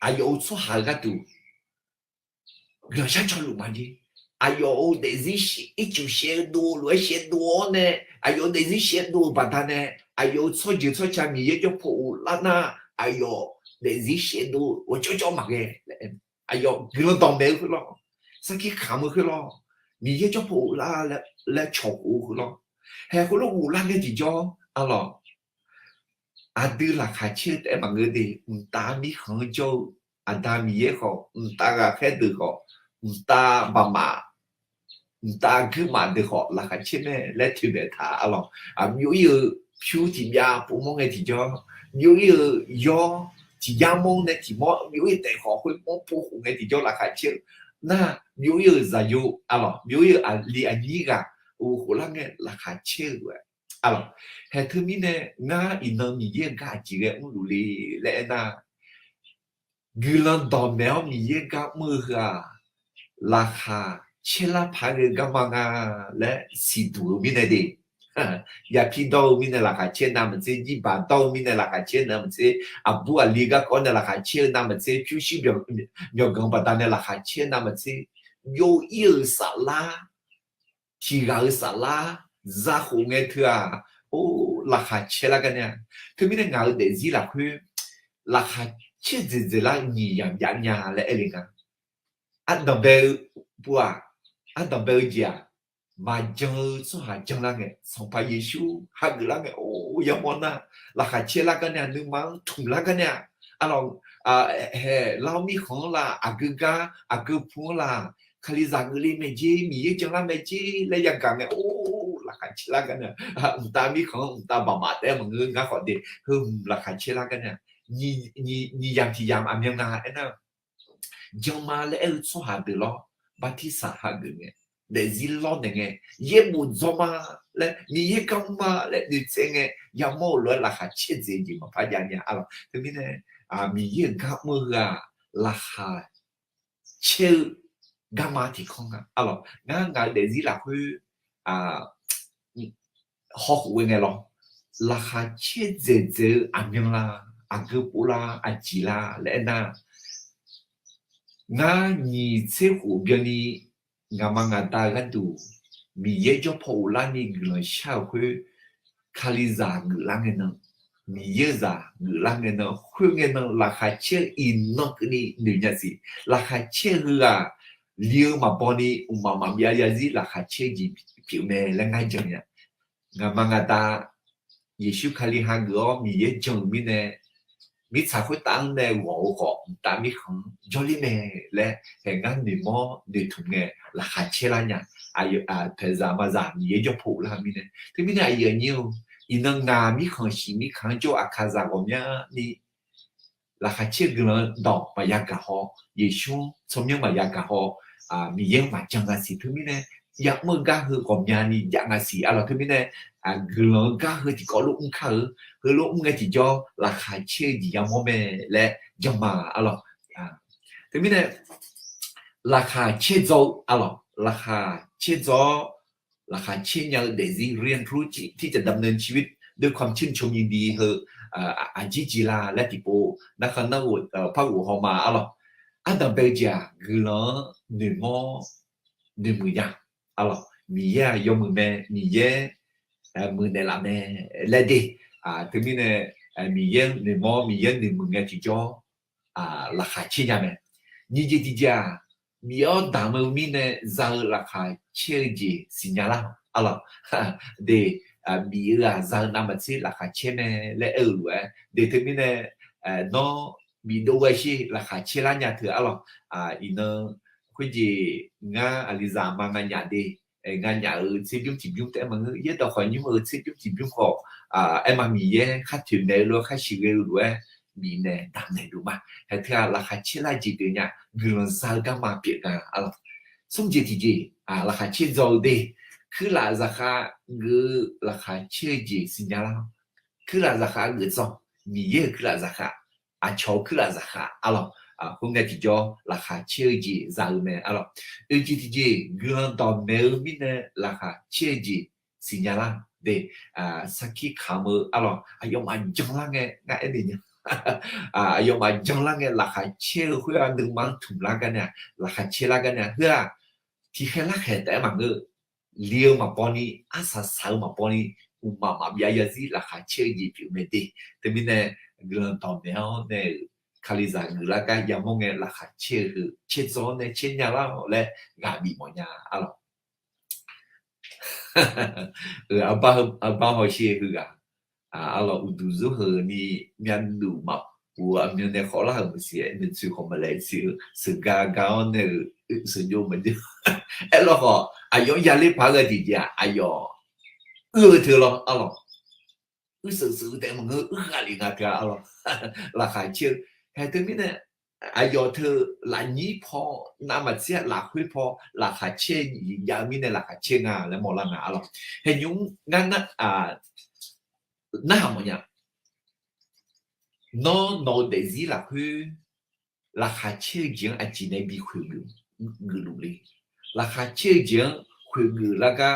aqyawf-euq tsawrhaq-euq gharduq guiqlanq shar cawluf ma jer. Aqyawf-euq daefzir ircuf shaevdov lof-aer shaevdov-awr nae, aqyawf-euq daefzir shaevdov-euq baqdanae, aqyawf-euq tsawrjeuq tsawrca Miqyaer jawr paw ghoflar nar, aqyawf daefzir shaevdov ghawqjawr jawr maqghae. Aqyawf guiqlanq dawqmaeq-eu khoerlawr, sarkir kamq-eu khoerlawr, Miqyaer jawr paw ghoflar laer cawq khof-eu khoerlawr, haeq khoerlof ghoflar ngae tiqjawr, arlawq, aqdui laqkhaq caer-eu taef-aer maqngeur de. Mqtav mirkhanq-anr jawr-eu Aqda Miqyaer khawf, mqtav ghaqkhaer deuq khawf, mqtav baqmaf, mqtav guirmaf deuq khawf laqkhaq caer mae laer toeqmaeq taq, arlawq. Byov-ir-eu pyur tiqbyav povmawr ngae tiqjawr, byov-ir-eu yawr tiqjar mawr nae tiqmawr byov-ir taef khawf khoermawr pov khof ngae tiqjawr laqkhaq caer-eu nar, byov-ir-euq zaqyo, arlawq, byov-ir-euq aqli aqnyir ghaq ghof khoflar ngae laqkhaq caer-eu lof-aer, arlawq. Haeq teumirnae ngar iqnan Miqyaer-euq gar aqjeq ghae mrluf le laer aernar, guiqlanq dawqmaeq-awr Miqyaer gar mr-eu heu-aq, laqkhaq caer lar paq-aer ghae garma nga laer siqduq-eu mirnae de. Yapi dawr-eu mirnae laqkhaq caer navmaqtser, jirbaq dawr-eu mirnae laqkhaq caer navmaqtser, aqbur aqli garkawv nae laqkhaq caer-eu navmaqtser, pyurshuir myawqganq baqdanae laqkhaq caer navmaqtser, byov-ir-euq saflar, tiq ghaq-euq saflar zakhof ngae teu-aq, or, laqkhaq caer lar gar nae-a. Teumirnae ngaq-euq daefzir lafkhoer laqkhaq caer dzaeqdzaeq lar-eu nyiq yamq jav nya laer aer le nga. Ardanqbae-eu pov-aq, ardanqbae-eu jeq-aq, maqjan-eu tsawrhaq janlar ngae, Sanqpaq Yeqsur hageuf lar ngae, or, yamawr nar, laqkhaq caer lar gar nae-a, nuima-anr tmq lar gar nae-a, arlawq, haeq lar-awr mirkhanq-anr la, aqgeu gar aqgeu pu-anr la, Kalizaq geufle mae jer, Miqyaer janlar mae jer laer yagaq ngae, or, laqkhaq caer lar gar nae-a, mqtav mirkhanq-anr mqtav baqmaf taef-aer maqngeur, ngar khawf de, heu hmq laqkhaq caer lar gar nae-a, nyiq yamq tiq yamq aqmyan nga aernar, janma laer aer-eu tsawrhaq deuq lawr, bartirsaq hageuf ngae, daefzir lawrnaeq ngae, yaerbof dzawr ma laer, Miqyaer gar mr ma laer noeqtsaev ngae, yamawr-euq lof-aer laqkhaq caer dzaeq jeq maqpar jav nya, arlawq. Teumirnae Miqyaer-euq gar mr-eu heu-aq, laqkhaq caer-eu garma tiqkanr nga, arlawq. Ngar ngaq-euq daefzir lafkhoer hawkhof ghae ngae lawr, laqkhaq caer dzaeqdzaeq-eu aqmyan la, aqgeu pov la, aqjeq la laer aernar, ngar nyiq tser khof byanni ngaqma ngaqda-eu gharduq Miqyaer jawr paw ghoflarni guiqlanq shar-euq khoer, Kalizaq geuflar ngae nan, Miqyaer-euq zaq geuflar ngae nan, khoerngae nan laqkhaq caer-eu iqnan keuvni noeq nya siq. Laqkhaq caer-eu heu-aq, li-eu maqbaw ni mqmaq maqbyav zarzir laqkhaq caer-eu jeq pyeuf mae laer ngar jan nya. Ngaqma ngaqda Yeqsur Kali hageuf-awr Miqyaer jan-euq mirnae, mirtsaq khoertav-anr nae ghawq-eu khawf mqtav mirkhanq-anr jawrler mae laer haeq ngar noeqmawr noeqtmq ngae laqkhaq caer lar nya. Paeqzaq maqzaq Miqyaer jawr paw ghoflar-eu mirnae. Teumirnae aqyuif aqnyir-eu, iqnan ngaq mirkhanq shiq mirkhanq-anr jawr-eu aqkaqzaq ghawqmyani laqkhaq caer-eu guiqlanq dawq maqya gaq haw, Yeqsur-anr tsawrmyanr maqya gaq haw, Miqyaer-anr maqjan nga siq. Teumirnae ya'mr-eu gar heu ghawqmyani jav nga siq, arlawq. Teumirnae guiqlanq-eu gar heu tiqkawv lof mr kar-eu, heulof mr ngae tiqjawr laqkhaq caer-eu jeq yamawr mae laer jan ma, arlawq. Teumirnae laqkhaq caer dzaw-eu, arlawq, laqkhaq caer dzaw-awr laqkhaq caer nya-eu daefzir เรียนรู้ที่จะดำเนินชีวิตด้วยความชื่นชมยินดี heu aqjir jeq la laer tiqpov narkhan narghof par ghof haw ma, arlawq. Ardanqbae-eu jeq-aq guiqlanq-anr noeqmawr noeqmuiq nya, arlawq. Miqyaer-aq yawmuiq mae, Miqyaer muiqnaeq laf mae laer de. Teumirnae Miqyaer noeqmawr Miqyaer noeqmuiq ngae tiqjawr laqkhaq caer nya mae. Nyiq jeq tiqjeq-aq, bif-awr damq-eu mirnae za-eu laqkhaq caer-eu jeq siqnya lar, arlawq. De, bif-eu-aq za-eu navmaqtser laqkhaq caer mae laer aer-eu lof-aer de. Teumirnae nawr bifdov ghae sher laqkhaq caer lar nya teu, arlawq. Iqnan khoerjeq ngar aqlizaq ma nganyaf de, nganyaf-euq tserbymr tiqbymr taef-aer maqngeur, yaerdawq khawf nymr-eu tserbymr tiqbymr khawf aerma Miqyaer khar toeqmaeq-eu lof-aer khar siqghae-eu lof-aer bifnaeq damqnaeq luf ma. Haeq teu-aq laqkhaq caer lar jeq pyeuf nya, guiqlanq za-eu garma pyeuf nga arlawq. Smr jeq tiqjeq, laqkhaq caer dzaw-eu de, kuirlaf zaqkhav geuf-eu laqkhaq caer-eu jeq siqnya lar. Kuirlaf zaqkhav geuf dzaw, Miqyaer-euq kuirlaf zaqkhav, aqcawq-eu kuirlaf zaqkhav arlawq. Khoerngae tiqjawr laqkhaq caer-eu jeq za-eu mae arlawq. Oeq jeq tiqjeq, guiqlanq dawqmaeq-eu mirnae laqkhaq caer-eu jeq siqnya lar de. Sarkir kamq-eu arlawq, aqyawfmaf janlar ngae ngar aernaeq nya. Aqyawfmaf janlar ngae laqkhaq caer-eu khoer-aq, nuima-anr tmq lar gar nae-aq, laqkhaq caer lar gar nae-aq, heu-aq tiqkhaeq larkhaeq taef-aer maqngeur. Li-eu maqbaw ni, arsaq saq-eu maqbaw ni, mqmaq maqbyav zarzir laqkhaq caer-eu jeq pyeuf mae de. Teumirnae guiqlanq dawqmaeq-awr nae-euq Kalizaq geuflar gar yamawr ngae laqkhaq caer-eu heu caerdzaw-awr nae caer nya lar-awq laer ghaq bif mawf nya arlawq. Arbar hawsher heughaq arlawq, uqduq zeur heu ni myavnuq maqpuq-eu aqmyan nae khawf lar-euq maqsiq, aer nuitsoeq khawf maqlaeq siq-eu sheuqgar gar-awr nae-euq sheuqjov maqjawr. Aerlawkhawf aqyawf-anr yaler paq-aer ghae tiqjeq-aq, aqyawf uir-eu teu lawr arlawq. Uir sheuqsheuq-eu taef maqngeur, uir ghaq lef nga teu-a arlawq. Laqkhaq caer-eu haeq teumirnae aqyawf teu lafnyir paw, navmaqtser lafkhoer paw laqkhaq caer jav-eu mirnae laqkhaq caer nga laer mawrlar nga arlawq. Haeqnymr ngar nar narhaq mawfnya. Nawr nawq-eu daefzir lafkhoer laqkhaq caer-eu jeq-anr aqjeq nae bi khoeq geuf luf le. Laqkhaq caer-eu jeq-anr khoeq geuf lar gar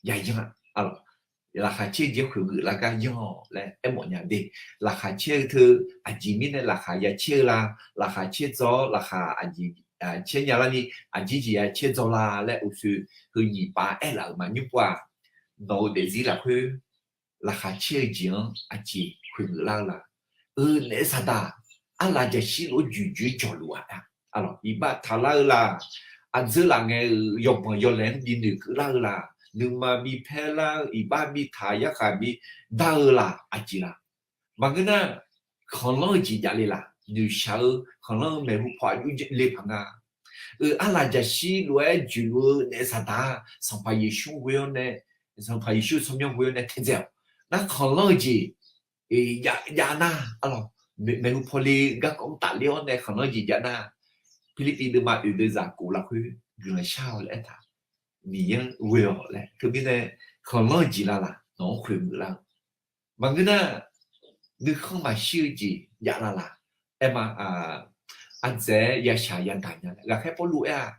yayanr-a. Laqkhaq caer-eu jeq-anr khoeq geuf lar gar yanr-awq laer aermawf nya de. Laqkhaq caer-eu teu aqjeq mirnae laqkhaq ya caer-eu la, laqkhaq caer dzaw-awr laqkhaq aqjeq caer nya larni aqjeq jeq ya caer dzaw la laer uqshoe heu nyiq pav aerlaf-euq ma nymr pov-aq, nawq-eu daefzir lafkhoer laqkhaq caer-eu jeq-anr aqjeq khoeq geuf lar-eu la? Euq naef saqdaq arlaf jaqshir lof-aer juiq joer jawq luf-aq, iqbax taqlar-eu la? Aqdzeur laf ngae-euq yawbanq yawlaeq-anr bi noeqkeuv lar-eu la? Nuima bi paer lar-eu, iqbax bi taq, yarkhaq bi dar-eu la? Aqjeq la? Maqngeur nar, khanqlanr-eu jeq jav le la? Noeqshaq-eu khanqlanr-eu maeqhu paw aqjox le paq nga. Euq arlaf jaqshir lof-aer juiq luf-eu naef saqdaq-aq, Sanqpaq Yeqsur ghoe-awr nae, Sanqpaq Yeqsur tsawrmyanr ghoe-awr nae taedzae-awq. Nar khanqlanr-eu jeq jav nar arlawq, maeqhu paw le garkawv-anr tafler-awr nae khanqlanr-eu jeq jav nar, Pirlirpiv deuvma oeq deuvzaq kof lafkhoer guiqlanq shar-awq laer aertaq, Miqyaer-anr ghoe-awq laer. Teumirnae khanqlanr-eu jeq la laq nawq-anr khoeq geuf lar-eu? Maqngeur nar, nuikhanr maqshir-eu jeq jav la laq? Aerma, ardzaeq-aer yashaq yadaq nya laer ghaqkhaer Pawrluv aer-aq,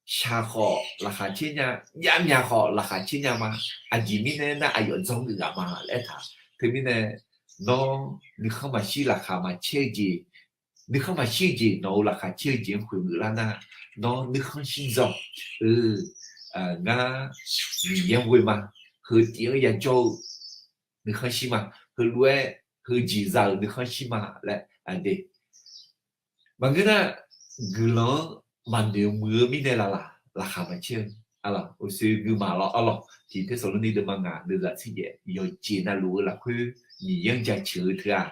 shaq khawf laqkhaq caer nya, javmyaq khawf laqkhaq caer nya ma. Aqjeq mirnae aernar, aqyawf dzanr geuf ghaq ma laer aertaq. Teumirnae nawr nuikhanr maqshir laqkhaq maqcaer-eu jeq, nuikhanr maqshir-eu jeq nawq-euq laqkhaq caer-eu jeq-anr khoeq geuf lar nar, nawr nuikhanr shir dzawq-eu, ngar Miqyaer-anr ghoe ma, heu tif-anr yajawr-eu nuikhanr shir ma, heulof-aer heujeq za-euq nuikhanr shir ma laer de. Maqngeur nar, guiqlanq-anr maqnoeq muiq-eu mirnae la laq, laqkhaq maqcaer-eu. Arlawq, uqshoe gui ma lawr arlawq. Tiq Tersaqlorni deuvma ngaq deuvzaq tser jaev yawqjeq navluf-eu lafkhoer Miqyaer-anr jaceuq-eu teu-aq,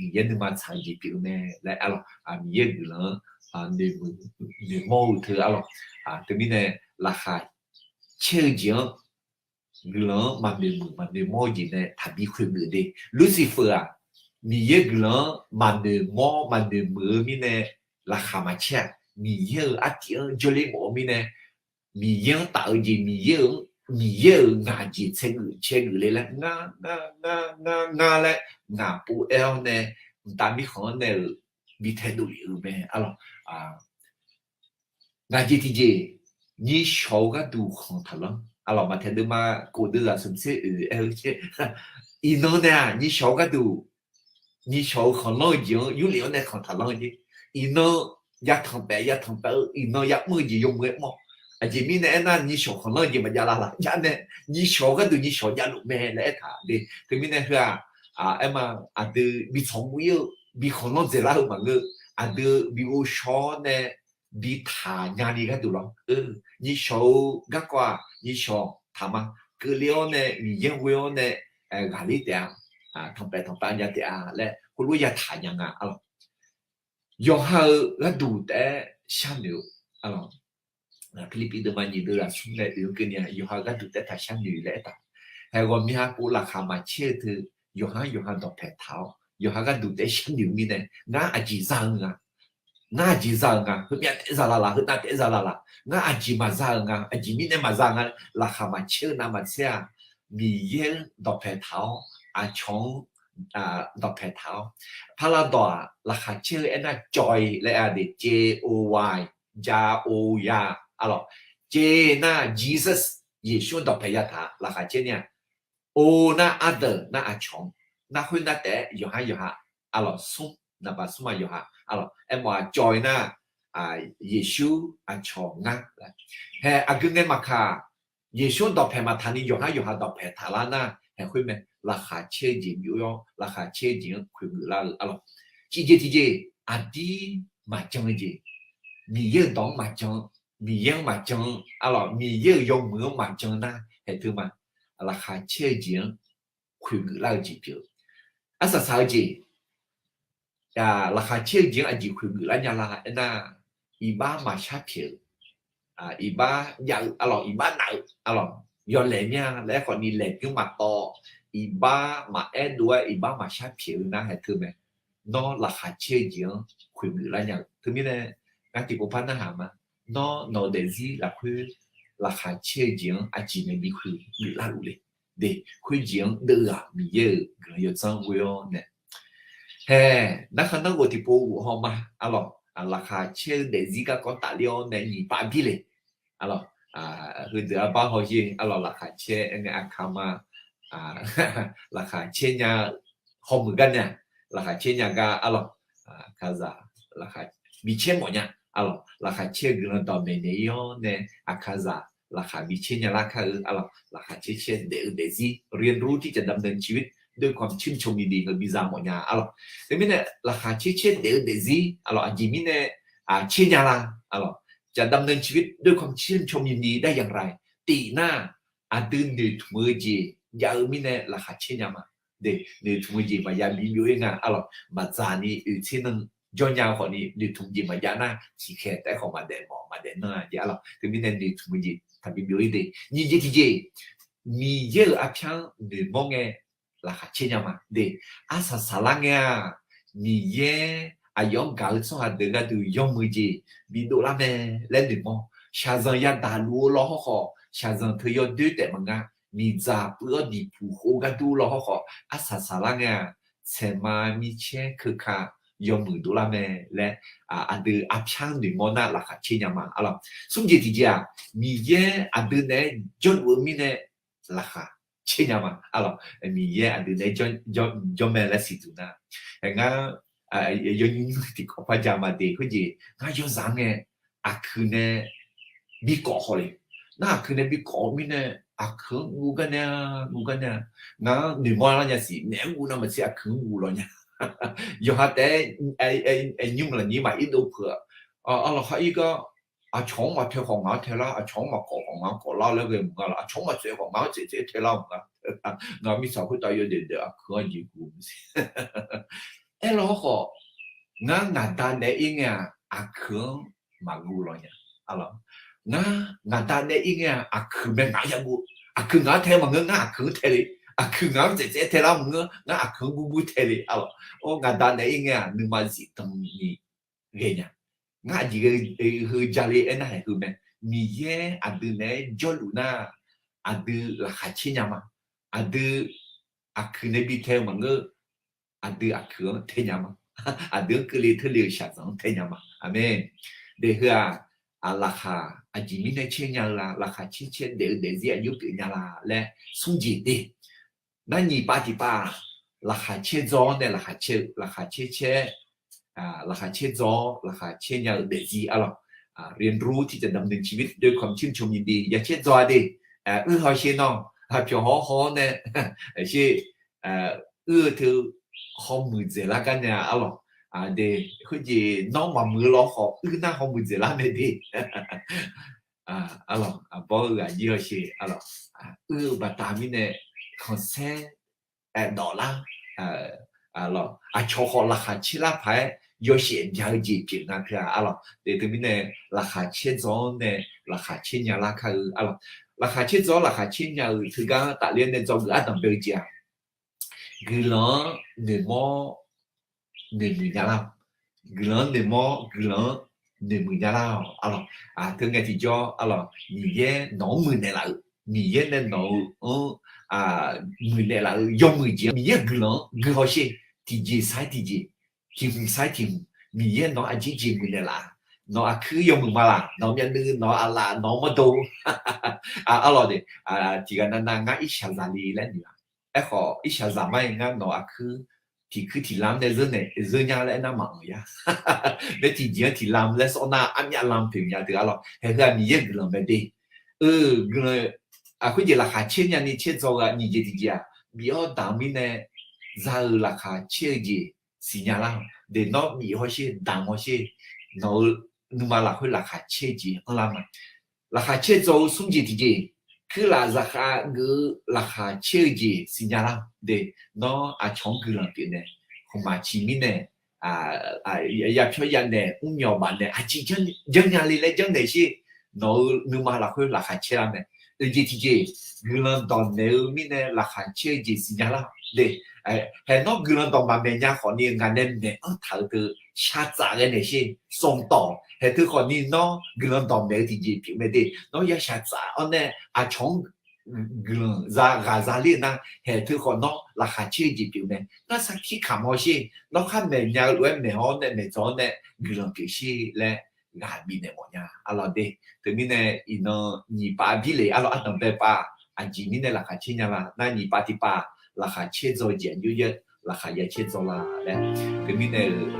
Miqyaer nuima tsaq-eu jeq pyeuf-eu mae laer arlawq. Miqyaer guiqlanq-anr noeqmawr-eu teu arlawq. Teumirnae laqkhaq caer-eu jeq-anr guiqlanq-anr maqnoeq muiq maqnoeq mawr-eu jeq nae taqbi khoeq geuf de. Lursifeu-aq, Miqyaer guiqlanq-anr maqnoeq mawr maqnoeq muiq-eu mirnae laqkhaq maqcaer-aq, Miqyaer-euq artiv-anr jawrler mawf-eu mirnae, Miqyaer-anr taf-eu jeq, Miqyaer-euq, Miqyaer-euq ngaq jeq tsaev geuf cae geuf le laer ngar ngar ngar ngar ngar laer ngaq pov aer-awr nae, mqtav mirkhanq-anr nae-euq bi taedov lef-euq mae arlawq. Ngaq jeq tiqjeq, nyishawq-eu gharduq khanq taqlanr. Arlawq, Maqtaeq deuvma kof deuvzaq smq tser oeq aer-eu, iqnan nae-aq nyishawq-eu gharduq, nyishawq-eu khanqlanr-eu jeq-anr yurlef-awr nae khanq taqlanr-eu jeq. Iqnan yatanq paef yatanq paef-eu, iqnan yamr-eu jeq yawmuiq-aer mr-awq. Aqjeq mirnae aernar, nyishawq khanqlanr-eu jeq maqjav la laq. Jav nae nyishawq-eu gharduq nyishawq javluf mae laer aertaq de. Teumirnae heu-aq, aerma, aqdui bi tsawq mr ir-eu, bi khanqlanr dzaeqlar-eu maqngeur. Aqdui bi ghovshaw-awr nae bi taqnya ni gharduq lawr. Nyishawq-eu garkawv-aq nyishawq taq ma. Keuvle-awr nae Miqyaer ghoe-awr nae ghaqler taef-a, tanqpaef tanqpav nya taef-a laer heulof-aer yataq nya nga arlawq. Yawqha-eu gharduq taef-aer sharnoeq-eu arlawq. Pirlirpiv deuvma nyiq deuvzaq smr nae oeq-anr keuvni-a, yawqha-eu gharduq taef-aer taq sharnoeq laer aertaq. Haeq ghawqmya pov laqkhaq maqcaer-eu teu, yawqha yawqha dawqpaeq taq-awr, yawqha gharduq taef-aer sharnoeq-eu mirnae, ngar aqjeq za-eu nga, ngar aqjeq za-eu nga, heumyav taef-aer za la laq, heunav taef-aer za la laq, ngar aqjeq maqza-eu nga, aqjeq mirnae maqza nga, laqkhaq maqcaer-eu navmaqtser-aq, Miqyaer-anr dawqpaeq taq-awr, aqcawq-anr dawqpaeq taq-awr, Pardawq-aq, laqkhaq caer-eu aernar joy laer-a de, J O Y, ja o ya, arlawq, J nar Jesus, Yeqsur-anr dawqpaeq yataq laqkhaq caer nya. O nar other nar aqcawq-anr, nar khoernav taef-aer yawqha yawqha, arlawq, smr, naqbaq smr-aq yawqha, arlawq, aermawf-aq joy nar, Yeqsur, aqcawq, ngar. Haeq aqgeu ngae maqkaq, Yeqsur-anr dawqpaeq maqtaq ni yawqha yawqha dawqpaeq taqlar nar haeq khoer mae, laqkhaq caer-eu jeq byov-awr laqkhaq caer-eu jeq-anr khoeqgeuf lar-eu, arlawq, tiqjeq tiqjeq, aqdir maqjan-eu jeq, Miqyaer-euq dawq-anr maqjan, Miqyaer-anr maqjan, arlawq, Miqyaer-euq yawmuiq-anr maqjan nar haeq teu ma, laqkhaq caer-eu jeq-anr khoeqgeuf lar-eu jeq pyeuf-eu. Arsaq saq-eu jeq, laqkhaq caer-eu jeq-anr aqjeq khoeqgeuf lar nya la aernar, iqbax maqshar pyaeq-eu, iqbax jav-eu, arlawq, iqbax naf-eu, arlawq, yawlaeq mya laer khawfni laeqbymr maqtawv, iqbax maqaer dov-aer iqbax maqshar pyaeq-eu nar haeq teu mae. Nawr laqkhaq caer-eu jeq-anr khoeqgeuf lar nya-eu teumirnae, ngar tiqpov par narhaq ma. Nawr nawq-eu daefzir lafkhoer laqkhaq caer-eu jeq-anr aqjeq nae bi khoeqgeuf larluf le. De, khoerjeq-anr deuv-aq Miqyaer-euq guiqlanq yawdzanr ghoe-awr nae, haeq narkhan narghof tiqpov ghof haw ma, arlawq, laqkhaq caer-eu daefzir garkawv tafler-awr nae nyiq pav bir le, arlawq, heudeuq arbar hawsher, arlawq, laqkhaq caer aer ngae aqkaq ma, laqkhaq caer nya-eu hawmuiq gar nae-aq, laqkhaq caer nya gar, arlawq, aqkaqzaq, laqkhaq bi caer mawf nya, arlawq, laqkhaq caer-eu guiqlanq dawq maeqnaeq ir-awr nae aqkaqzaq laqkhaq bi caer nya lar kar-eu, arlawq, laqkhaq caer caer daef-eu daefzir เรียนรู้ที่จะดำเนินชีวิตด้วยความชื่นชมยินดี ngeur bi za mawf nya, arlawq. Teumirnae laqkhaq caer caer daef-eu daefzir, arlawq, aqjeq mirnae caer nya la, arlawq, จะดำเนินชีวิตด้วยความชื่นชมยินดีได้อย่างไร tiq nar, aqdui noeqtmq-eu jeq jav-eu mirnae laqkhaq caer nya ma. De, noeqtmq-eu jeq maqya bi byov-ir nga, arlawq, maqdzaq ni oeqtser nan jawr nya-eu khawfni noeqtmq jeq maqjav nar tiqkhaeq taef-aer khawf maqdaef mawf maqdaef nanr-a jeq, arlawq. Teumirnae noeqtmq-eu jeq taqbi byov-ir de. Nyiq jeq tiqjeq, Miqyaer-euq arpyar-anr noeqmawr ngae laqkhaq caer nya ma. De, arsaq saqlar ngae-aq, Miqyaer aqyawf-anr gaq-eu tsawrhaq deuq gharduq yawmuiq jeq bidov lar mae laer noeqmawr. Shaqzanq yadaq luf-eu law hawrkhawf, shaqzanq teu yawdoer taef maqnga. Miqdzaq puiv-awr diqpuq khof ghardur law hawrkhawf, arsaq saqlar ngae-aq, tsaeqma micaer keuka yawmuiq dovlar mae laer, aqdui arpyar-anr noeqmawr nar laqkhaq caer nya ma, arlawq. Smr jeq tiqjeq-aq, Miqyaer aqdui naeq-aer jawrluf-eu mirnae laqkhaq caer nya ma, arlawq. Miqyaer aqdui naeq-aer jawr mae laer siqduq nar, ngar yawnyir tiqkawv par ja ma de, khoerjeq ngar yawzaq-anr ngae aqkuiq nae bi kawv haw le. Nar aqkuiq nae bi kawv-eu mirnae, aqkuiq-anr guv gar nae-a, guv gar nae-a. Ngar-anr noeqmawr lar nya siq, naeq-aer guv navmaqtser aqkuiq-anr guv law nya. Yawqha taef-aer nymr lafnyir maq ir dov peuq-a. Arlawq, khar ir gar, aqcawq-anr maqtae khawf ngaq-anr tae lar, aqcawq-anr maqkawv khawf ngaq-anr kawv lar laer ghae maqnga laf, aqcawq-anr maqtsoeq khawf ngaq-anr tsaev tsaev tae lar maqnga. Ngaq mirtsaq khoertav yawdaef daef aqkuiq-anr jeq guv maqsiq. Aerlaw hawrkhawf, ngar ngaq da naeq-aer ir ngae-aq, aqkuiq-anr maqguv law nya. Arlawq, ngar ngaq da naeq-aer ir ngae-aq, aqkuiq mae ngaq-anr yaguv. Aqkuiq ngaq-anr tae maqngeur, ngar aqkuiq-anr tae le. Aqkuiq ngaq-anr tsaev tsaev tae lar maqngeur, ngar aqkuiq-anr guv guv tae le. Arlawq, or ngaq da naeq-aer ir ngae-aq, nuima zifdan ni ghae nya. Ngar aqjeq heu ja le aernar haeq heu mae. Miqyaer aqdui naeq-aer jawrluf nar, aqdui laqkhaq caer nya ma. Aqdui aqkuiq nae bi tae-eu maqngeur, aqdui aqkuiq-anr tae nya ma. Aqdui-anr keuvle teule-euq shaqzanq-anr tae nya ma. Aqmeq. Daef heu-aq, laqkhaq aqjeq mirnae caer nya-eu la, laqkhaq caer caer daef-eu daefzir aqjox pyeuf nya la laer smr jeq de. Nar nyiq pav tiq pav, laqkhaq caer dzawr-awr nae laqkhaq caer-eu, laqkhaq caer caer, laqkhaq caer dzawr-awr laqkhaq caer nya-eu daefzir, arlawq, เรียนรู้ที่จะดำเนินชีวิตด้วยความชื่นชมยินดี ya caer dzawr-a de. Uir hawsher nawr, pyawq hawr haw-awr nae, sher, uir-eu teu hawmuiq dzaeqlar gar nae-a, arlawq. De, khoerjeq nawr maqmuiq-eu law khawf uir nar hawmuiq dzaeqlar mae de. Arlawq, aqbawr-eu aqjir hawsher, arlawq, uir-eu baqda mirnae khanqsaer dawflar. Aqcawq khawf laqkhaq caer lar paq-aer yawshaef bya-eu jeq pyeuf nga teu-a, arlawq. Teumirnae laqkhaq caer dzawr-awr nae laqkhaq caer nya lar kar-eu, arlawq. Laqkhaq caer dzaw-awr laqkhaq caer nya-euq teugar tafler nae dzawgeuf ardanq bae-eu jeq-aq, guiqlanq-anr noeqmawr noeqmuiq nya lar-awq. Guiqlanq-anr noeqmawr, guiqlanq-anr noeqmuiq nya lar-awq. Arlawq, teu ngae tiqjawr arlawq, Miqyaer nawq-anr muiqnaeq laf-euq, Miqyaer nae nawq-eu anr muiqnaeq laf-euq yawmuiq jeq-anr Miqyaer-euq guiqlanq-anr guihaw sher. Tiqjeq sar-aer tiqjeq, tiq hmq sar-aer tiq hmq, Miqyaer nawq-anr aqjeq jeq muiqnaeq laf-a. Nawq aqkuir yawmuiq ma laf, nawq myavnuiv, nawq aqlaf, nawq-eu mawrdo, arlawq de, tiqghaq navnav ngar irshaq zaq le laer noeq-a. Aerkhawf irshaq zaq mar-aer ngar nawq aqkuir tiq kuir tiq lam-anr nae zeur nya laer aernar maqanr ya. Bae tiqjeq-anr tiq lam laer sawr nar armyav lam pyeuf nya teu arlawq. Haeq heu-aq Miqyaer-euq guiqlanq mae de. Eu, guiqlanq, aqkhoer jeq laqkhaq caer nyani caer dzaw-eu-aq nyiq jeq tiqjeq-aq, bif-awr damq-eu mirnae za-eu laqkhaq caer-eu jeq siqnya lar-awq. De nawr bif hawsher, damq hawsher, nawq-eu nuima lafkhoer laqkhaq caer-eu jeq anrlar ma. Laqkhaq caer dzaw-eu smr jeq tiqjeq, kuirlaf zaqkhav geuf-eu laqkhaq caer-eu jeq siqnya lar-awq. De nawr aqcawq-anr guiqlanq pyeuf nae, khmqmaq ciq mirnae yapyawr yanaeq mrmyawq baf nae aqjeq janrnya le laer janrnaeq sher. Nawq-eu nuima lafkhoer laqkhaq caer lar mae. Oeq jeq tiqjeq, guiqlanq dawqnaeq-eu mirnae laqkhaq caer-eu jeq siqnya lar-awq. De haeq nawr guiqlanq dawq maqmaeq nya khawfni ngaq nae maeq-anr taq-eu teu shaqtsaf ghae naeq sher. Sanqtawf haeq teu khawfni nawr guiqlanq dawqmaeq-eu tiqjeq pyeuf mae de. Nawr ya shaqtsaf-awr nae aqcawq-anr guiqlanq za ghaq za ler-eu nar, haeq teu khawf nawr laqkhaq caer-eu jeq pyeuf mae. Nar sarkir kamq hawsher. Nawr khar maeq nya-eu lof-aer maeq hawr nae maeqdzawq-awr nae guiqlanq pyeuf sher laer ghaq bifnaeq mawf nya arlawq de. Teumirnae iqnan nyiq pav birle arlawq, ardanq bae pav aqjeq mirnae laqkhaq caer nya la nar, nyiq pav tiq pav laqkhaq caer dzaw jeq-anr jov-aer laqkhaq ya caer dzaw la laer. Teumirnae-euq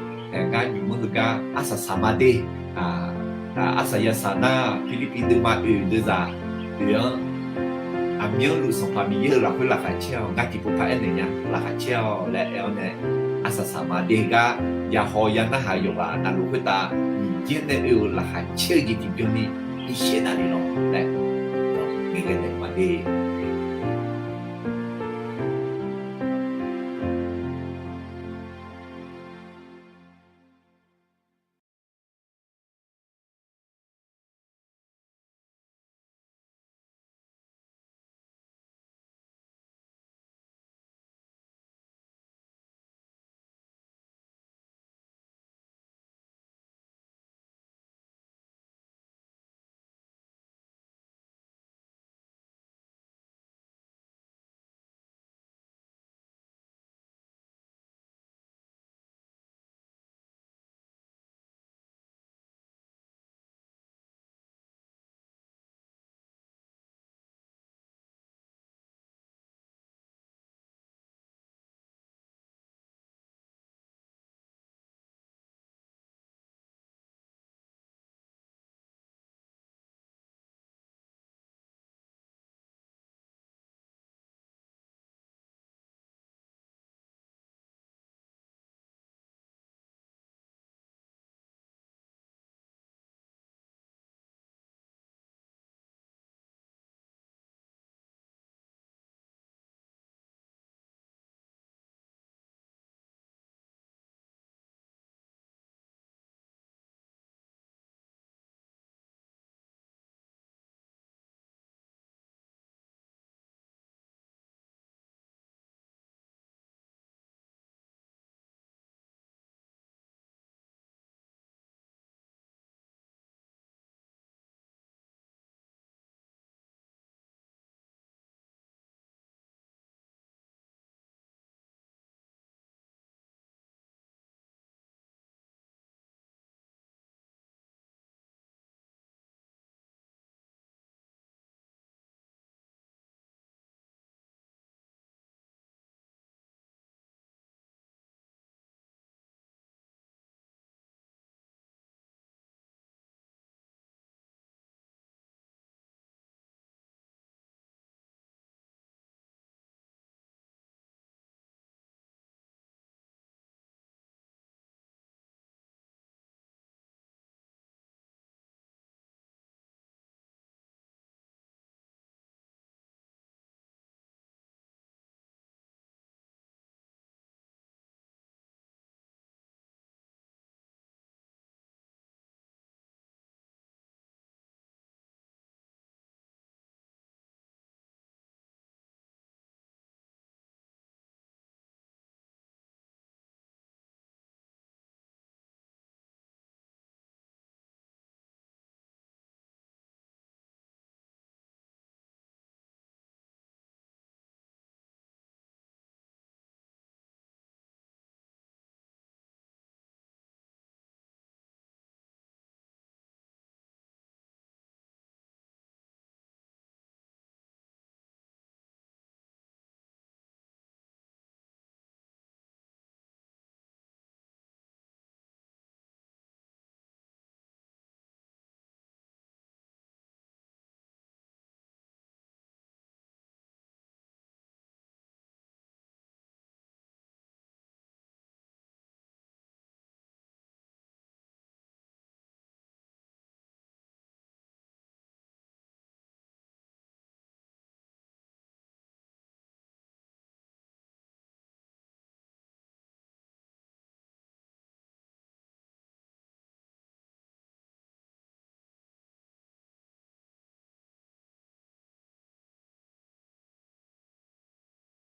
ngar nymq mr heugar arsaq saq ma de. Arsaq ya saq nar, Pirlirpiv deuvma oeq deuvzaq oeq-anr, aqmyanluf Sanqpaq Miqyaer-euq lafkhoer laqkhaq caer-awq. Ngar tiqpov par aernaeq nya, laqkhaq caer-awq laer aer-awr nae, arsaq saq ma de heugar ya haw ya narhaq yawqghaq navluf khoertav Miqyaer nae oe-euq laqkhaq caer-eu jeq tiqbyan ni irshaev davle lawq laer.